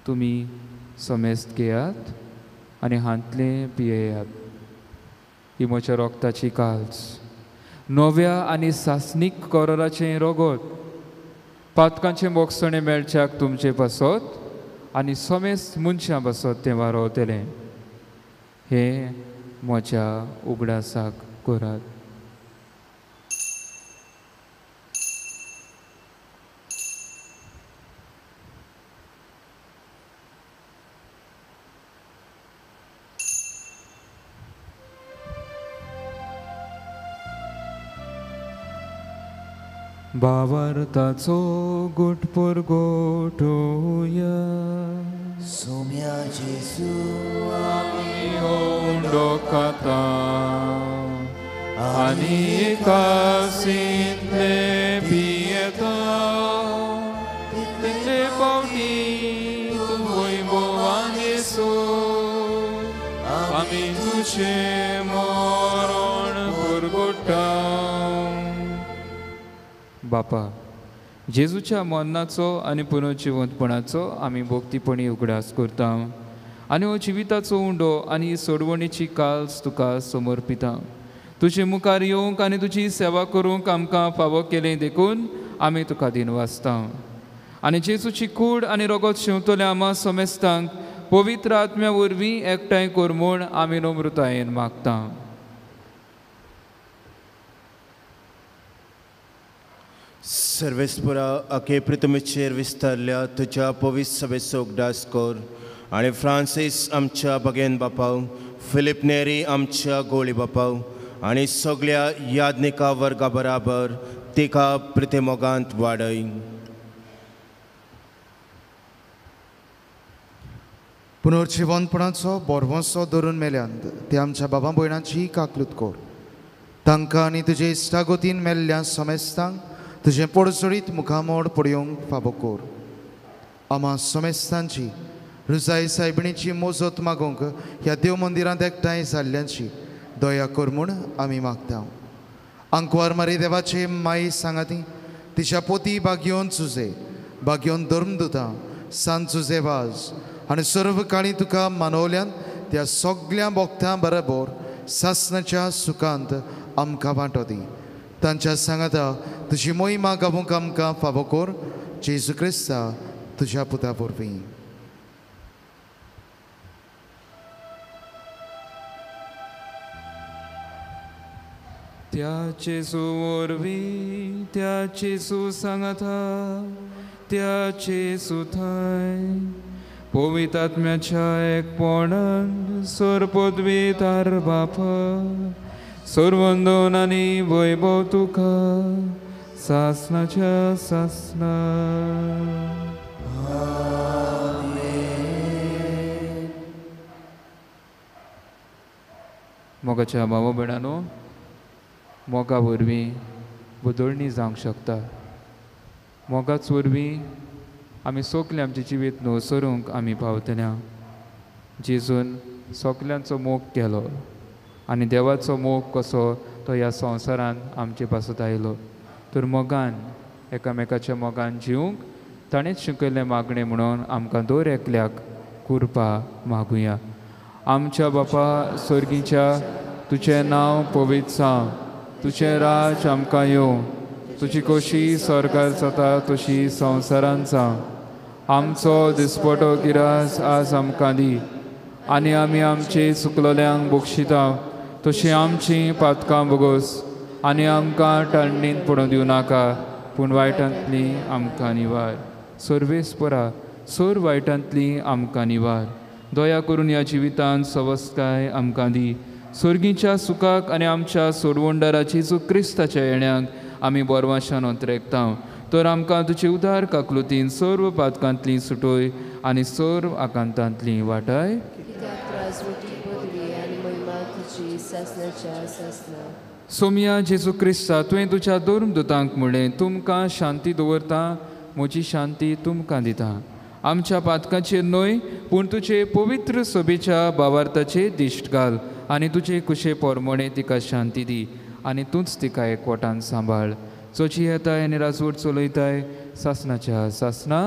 तुमी समेस्त घेयात आनी हांतलें पियेयात. ही म्हज्या रोगताची काल्स, नव्या आनी सासणीक कराराचें रगत, पातकांचें मोगसणें मेळच्याक तुमचे पासत आनी समेस्त मनशां पासत तें वारोवतलें. हें म्हज्या उगडासाक करात. भावार्थाचो गुटपूर गोठोया सोम्या जेजू आमी उंडो खाता आनी कासींतले पियेता तितले पावटी तूं वैभवान येसू आमी तुजें मरण पुरगोटा. बापा, जेजूच्या मरणाचो आनी पुनर्जिवंतपणाचो आमी भक्तीपणी उगडास करता आनी हो जिविताचो उंडो आनी सोडवणीची काल्स तुका समर्पिता. तुजे मुखार येवंक आनी तुजी सेवा करूंक आमकां फावो केलें देखून आमी तुका दिनवासता. आनी जेजूची कूड आनी रगत शेंवतल्या आमा समेस्तांक पवित्र आत्म्या वरवीं एकठांय कर म्हूण आमी नम्रतायेन मागता. सर्वेस्परा आखे पृथ्वीचेर विस्तारल्या तुज्या पवित्र सभेचो उगडास कर आनी फ्रांसीस आमच्या बगेन बापाव, फिलीप नेरी आमच्या गोळी बापाव आनी सगळ्या याज्ञिका वर्गा बराबर तिका प्रितेमोगांत वाडय. पुनर्जिवंतपणाचो बोरवंसो धरून मेल्यांत ते आमच्या बाबा भयणांची काकलूत कर. तांकां आनी तुजे इश्टागोतीन मेल्ल्या समेस्तांक तुजें पोडसोडीत मुखामोड पळोवंक फावो कर. आमा समेस्तांची रुजाय सायबिणीची मोजत मागूंक ह्या देव मंदिरांत एकठांय जाल्ल्यांची दया कर म्हूण आमी मागता. आंकवार मारी देवाचे माई सांगाती तिच्या पोती बागयोन सुजे बागयोन धर्मदुतां सांत सुजे वाज आनी सर्व काळी तुका मानवल्यान त्या सगळ्या भक्तां बरोबर सासनाच्या सुखांत आमकां वांटो दी. तांच्या सांगाता तुजी मोहिमा गावूंक आमकां फावो कर जेजू क्रिस्ता तुज्या पुता वरवीं. त्या जेजू वरवीं, त्या जेजू सांगाता, त्या जेजू थंय पवित्र आत्म्याच्या एकपणान सर्वपदवीदार बाप सर्वंदन आनी वैभव तुका सासनाच्या सासना. मोगाच्या भावा भयणांनो, मोगा वरवीं बदलणी जावंक शकता. मोगाच वरवीं आमी सगळें आमचें जिवीत न्हवसरूंक आमी पावतल्या. जेजून सगल्यांचो मोग केलो आनी देवाचो मोग कसो तो ह्या संवसारांत आमचे पासत आयलो. तर मोगान एकामेकाच्या मोगान जिवंक ताणेंच शिकयल्लें मागणें म्हणून आमकां दर एकल्याक कृपा मागुया. आमच्या बापा सर्गीच्या, तुजें नांव पवित्र जावं, तुजें राज आमकां येवं, तुजी कशी स्वर्गार जाता तशी संवसारांत जावं. आमचो दिसपटो गिरास आज आमकां दी आनी आमी आमचे चुकलोल्यांक बक्षिता तशी आमची पातकां बोगोस आनी आमकां टाळणींत पडून दिवं नाका, पूण वायटांतली आमकां निवार. सर्वेस्परा सोर वायटांतली आमकां निवार. दया करून ह्या जिवितांत सवस्काय आमकां दी. सर्गीच्या सुखाक आनी आमच्या सोडवणदारा जेजू क्रिस्ताच्या येण्याक आमी बोरवाशान अंतरेकता. तर आमकां तुजे उदार काकलुतीन सर्व पातकांतली सुटोय आनी सर्व आकांतांतली वाटाय. सोमिया जेजू क्रिस्ता, तुवें तुज्या धर्मदुतांक म्हणलें, तुमकां शांती दवरता, म्हजी शांती तुमकां दिता. आमच्या पातकाचेर न्हय पूण तुजे पवित्र सभेच्या भावार्थाचेर दिश्ट घाल आनी तुजे कुशे पोरमोणे तिका शांती दी आनी तूंच तिका एकवटान सांबाळ. चोची येताय आनी राजवट चलयताय सासनाच्या सासना.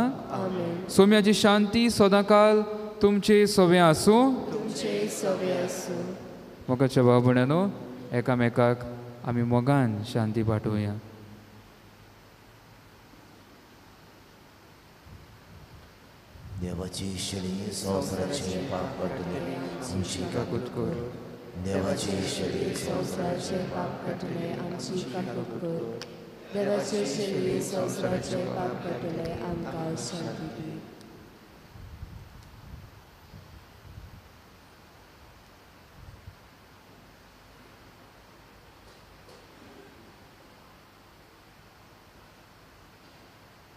सोम्याची शांती सदांकाल तुमचे सवे आसूं. मोगाच्या भाव भयणांनो, एकामेकाक आमी मोगान शांती पाठोवया. देवाची शरी संवसाराचे पाप काडटले आमची काकूत कर. देवाची शरी संवसाराचे पाप काडटले आमची काकूत कर. देवाचे शरी संवसाराचे पाप काडटले आमकां शांती दी.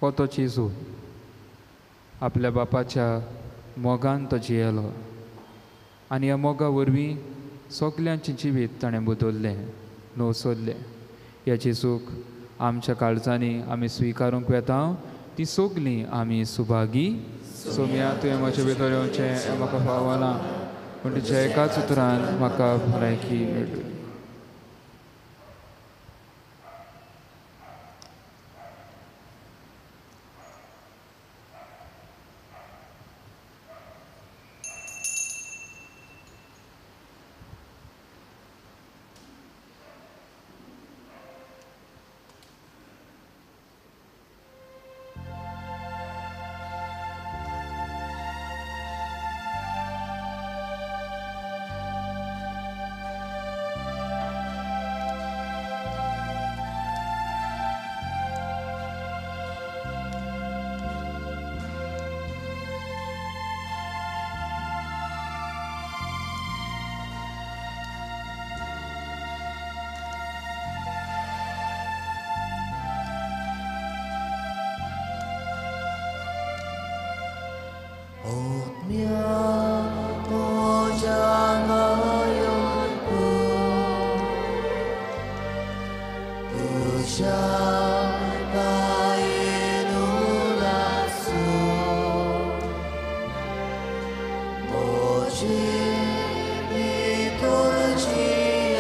हो तो जेजू आपल्या बापाच्या मोगान तो जियेलो आनी ह्या मोगा वरवीं सगल्यांचें जिवीत ताणें बदल्लें, नवसरलें. ह्या जेजूक आमच्या काळजांनी आमी स्विकारूंक वेता ती सगलीं आमी सुभागी. सोम्या, तुवें म्हजे भितर येवचें हें म्हाका फावना, पूण तुज्या एकाच उतरान म्हाका भलायकी मेळटली. Liturgia.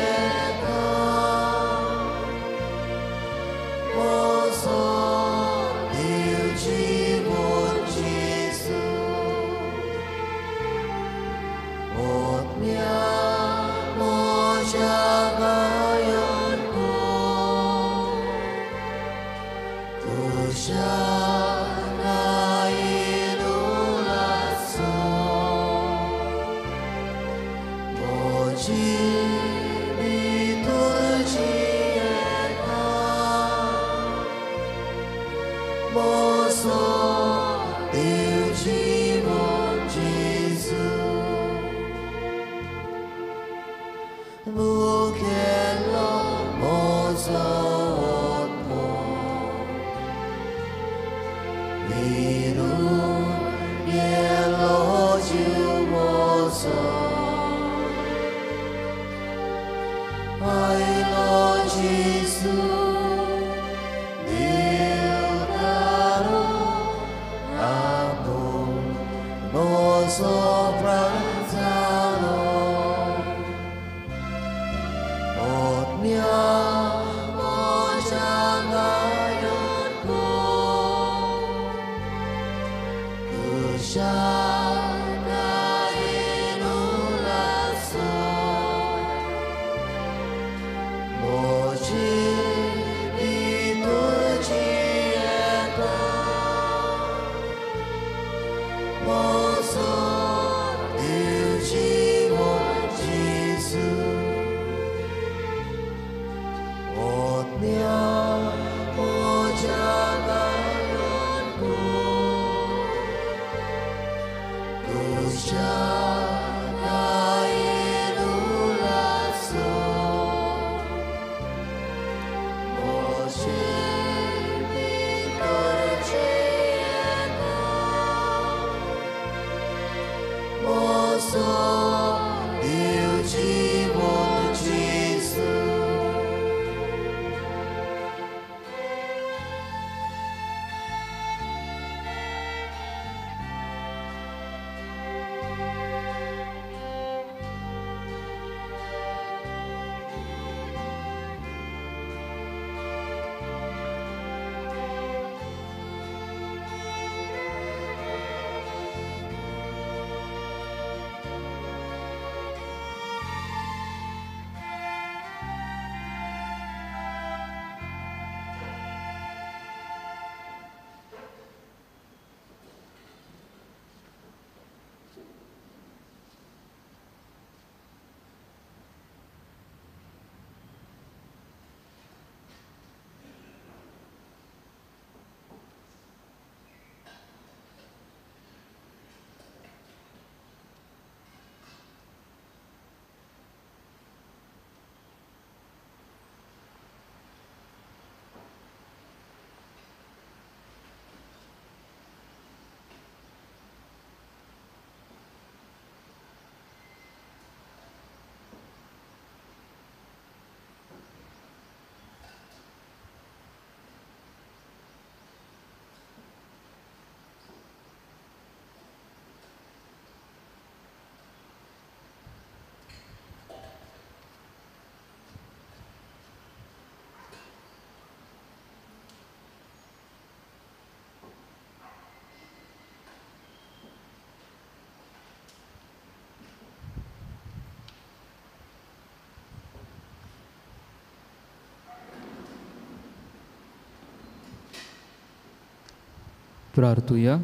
प्रार्थुया.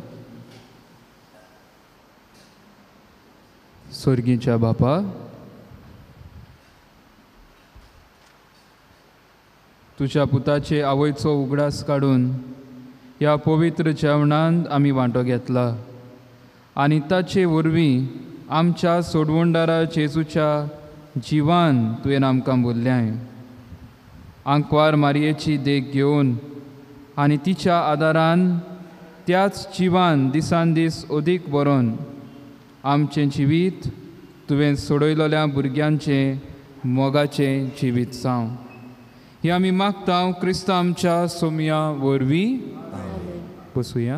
स्वर्गीच्या बापा, तुज्या पुताचे आवयचो उगडास काडून ह्या पवित्र जेवणांत आमी वांटो घेतला आनी ताचे वरवीं आमच्या सोडवणदारा जेजूच्या जिवान तुवें आमकां बोल्ल्याय. आंकवार मारयेची देख घेवन आनी तिच्या आदारान त्याच जिवान दिसान दीस अदीक बरोवन आमचें जिवीत तुवें सोडयलेल्या भुरग्यांचें मोगाचें जिवीत जावं ही आमी मागता क्रिस्त आमच्या सोमया वरवीं. बसुया.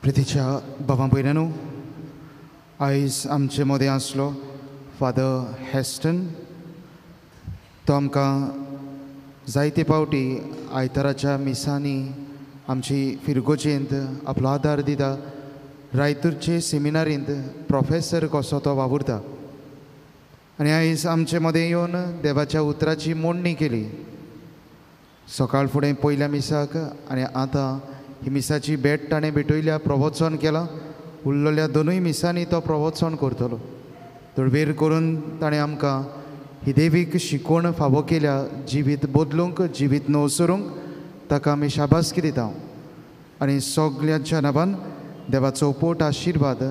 प्रितीच्या बाबा भयणांनो, आयज आमचे मदें आसलो फादर हेस्टन. तो आमकां जायते पावटी आयताराच्या मिसांनी आमची फिरगोजेंत आपलो आदार दिता. रायतूरचे सेमिनारींत प्रोफेसर कसो तो वावुरता आनी आयज आमचे मदें येवन देवाच्या उतराची मोडणी केली. सकाळ फुडें पयल्या मिसाक आनी आतां ही मिसाची भेट ताणें भेटयल्या, प्रवचन केलां. उरलेल्या दोनूय मिसांनी तो प्रवचन करतलो. तर वेर करून ताणें आमकां ही देवीक शिकवण फावो केल्या, जिवीत बदलूंक, जिवीत नवसरूंक ताका आमी शाबासकी दिता आनी सगळ्यांच्या नांवान देवाचो पोट आशिर्वाद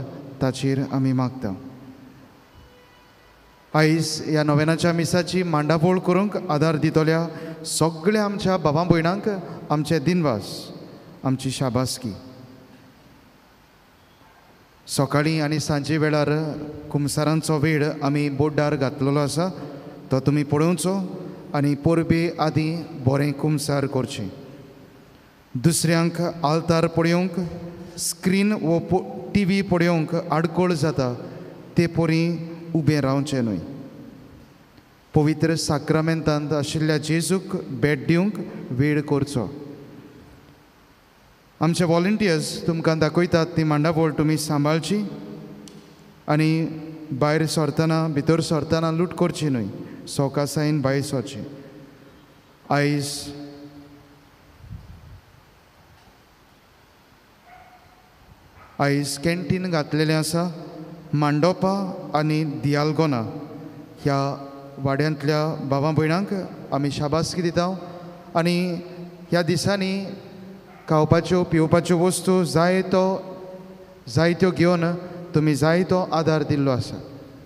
ताचेर आमी मागता. आयज ह्या नोवेनाच्या मिसाची मांडावळ करूंक आदार दितल्या सगळ्या आमच्या बाबा भयणांक आमचे दिनवास, आमची शाबासकी. सकाळीं आनी सांजे वेळार कुमसारांचो वेळ आमी बोर्डार घातलेलो आसा, तो तुमी पळोवचो आनी परबे आदीं बरें कुमसार करचें. दुसऱ्यांक आल्तार पळोवंक, स्क्रीन वो टी व्ही पळोवंक आडखळ जाता ते परी उबें रावचें न्हय. पवित्र साक्रामेंतांत आशिल्ल्या जेजूक भेट दिवंक वेळ करचो. आमचे वॉलंटियर्स तुमकां दाखयतात ती मांडावळ तुमी सांबाळची आनी भायर सरतना भितर सरतना लूट करची न्हय, सवकासायेन भायर सरची. आयज आयज कॅन्टीन घातलेलें आसा मांडोपा आनी दियालगोना ह्या वाड्यांतल्या बाबा भयणांक आमी शाबासकी दिता आनी ह्या दिसांनी खावपाच्यो पिवपाच्यो वस्तू जायत्यो घेवन तुमी जायतो आदार दिल्लो आसा.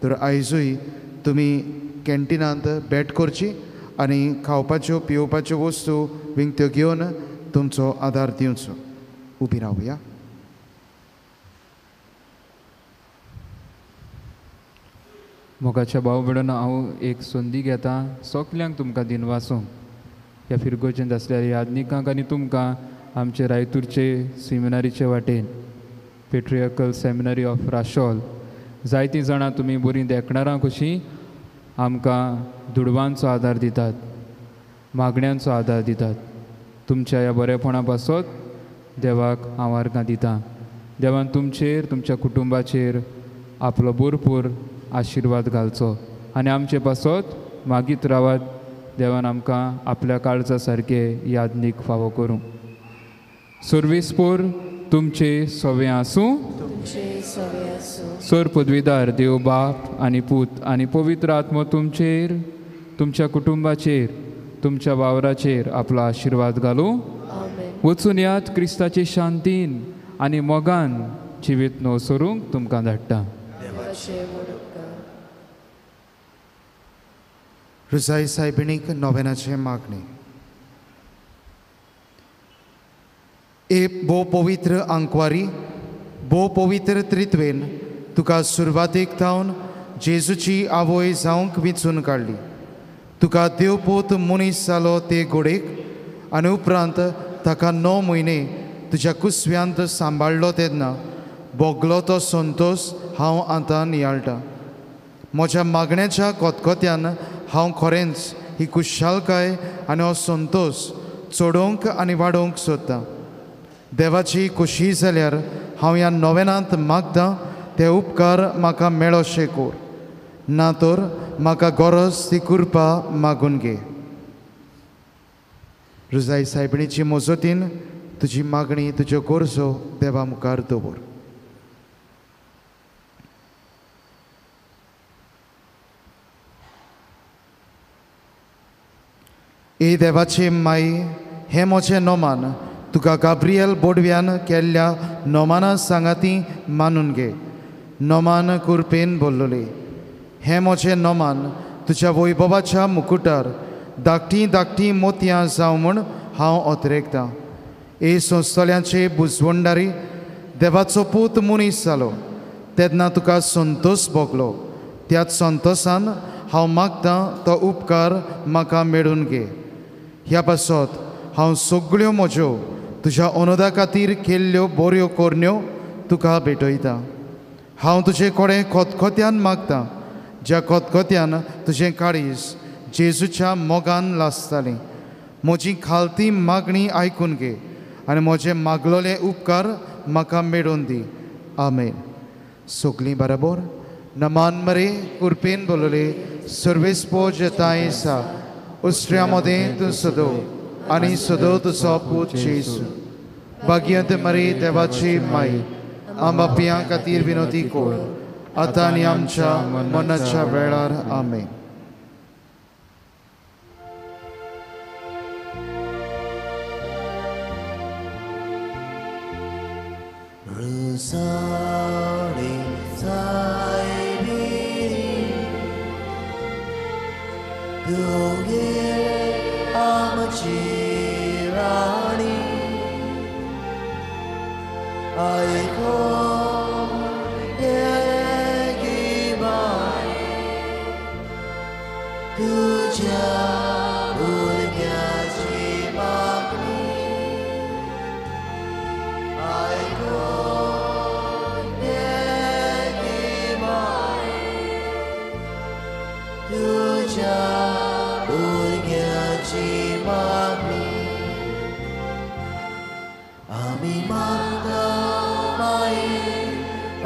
तर आयजूय तुमी कॅन्टिनांत भेट करची आनी खावपाच्यो पिवपाच्यो वस्तू विकत्यो घेवन तुमचो आदार दिवचो. उबी रावया. मोगाच्या भाव भयणांनो, हांव एक संदी घेता सगल्यांक तुमकां दिनवासूंक. ह्या फिरगोजेंत आसल्या यादनिकांक आनी तुमकां आमचे रायतूरचे सेमिनारीचे वाटेन पेट्रियकल सेमिनरी ऑफ राशोल जायतीं जाणां तुमी बरीं देखणारां कशीं आमकां दुडवांचो आदार दितात, मागण्यांचो आदार दितात. तुमच्या ह्या बरेपणा पासत देवाक हांव अर्गां दितां. देवान तुमचेर, तुमच्या कुटुंबाचेर आपलो भरपूर आशिर्वाद घालचो आनी आमचे पासत मागीत रावात. देवान आमकां आपल्या काळजा सारके यादनीक फावो करूं. सर्वेस्पोर तुमचे सवे आसूं. सर पदवीदार देव बाप आनी पूत आनी पवित्र आत्मो तुमचेर, तुमच्या कुटुंबाचेर, तुमच्या वावराचेर आपलो आशिर्वाद घालूं. वचून यात क्रिस्ताचे शांतीन आनी मोगान जिवीत नवसरूंक तुमकां धाडटा. रुजाई सायबिणीक नोवेनाचें मागणें. ए भोव पवित्र आंकवारी, भोव पवित्र त्रित्वेन तुका सुरवातेक थावन जेजूची आवय जावंक विंचून काडली. तुका देवपूत मनीस जालो ते घोडेक आनी उपरांत ताका 9 म्हयने तुज्या कुसव्यांत सांबाळ्ळो तेन्ना भोगलो तो संतोश हांव आतां नियाळटा. म्हज्या मागण्याच्या कोतकोत्यान हांव खरेंच ही खुशालकाय आनी हो संतोश चडोवंक आनी वाडोवंक सोदतां. देवाची खोशी जाल्यार हांव ह्या नोवेनांत मागतां ते उपकार म्हाका मेळोशे कोर, ना तर म्हाका गरज ती कृपा मागून घे. रुजाई सायबिणीची मजतीन तुजी मागणी, तुज्यो गरजो देवा मुखार दवर. ए देवाचे माई, हें म्हजें नोमान तुका गाब्रियल बोडव्यान केल्ल्या नोमाना सांगाती मानून घे. नोमान कुरपेन बोल्लोले. हें म्हजें नोमान तुज्या वैभवाच्या मुकुटार धाकटीं धाकटीं मोतयां जावं म्हूण हांव ओतरेकतां. ए संस्थल्यांचे बुजवंडारी, देवाचो पूत मनीस जालो तेन्ना तुका संतोश भोगलो. त्याच संतोशान हांव मागतां तो उपकार म्हाका मेळून घे. ह्या पासत हांव सगळ्यो म्हज्यो तुज्या अनुदा खातीर केल्ल्यो बऱ्यो करण्यो तुका भेटयतां. हांव तुजे कडेन खतखत्यान मागतां, ज्या खतखत्यान तुजें काळीज जेजूच्या मोगान लासतालें. म्हजी खालती मागणी आयकून घे आनी म्हजे मागलोले उपकार म्हाका मेळोवन दी. आमेन. सगळीं बराबर नमान मरे कुरपेन बोलले. सर्वेस्पो जताय सा उस्ट्र्या मदें तूं सदो आनी सदो तुजो पूत जेजू भाग्यंत मरी देवाची माई आंबा पियां खातीर विनोती कोर आतां आनी आमच्या मनाच्या वेळार. आमेन. रुसाडी सायबिणी तुगे आमची राणी आयको गे बाय तुझ्या भुरग्याची मागणी आयको गे बाय तुझ्या भुरग्याची मागणी. आमी मागता माये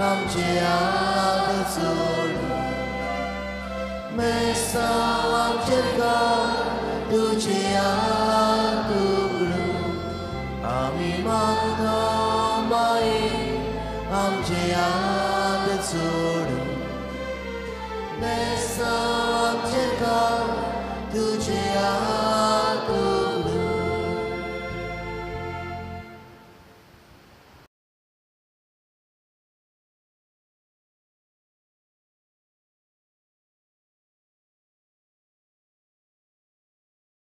आमचे हात जोडून मेसांव आमचेर घाल तुजे हात उगडून. आमी मागता माये आमचे हात जोडून मेसांव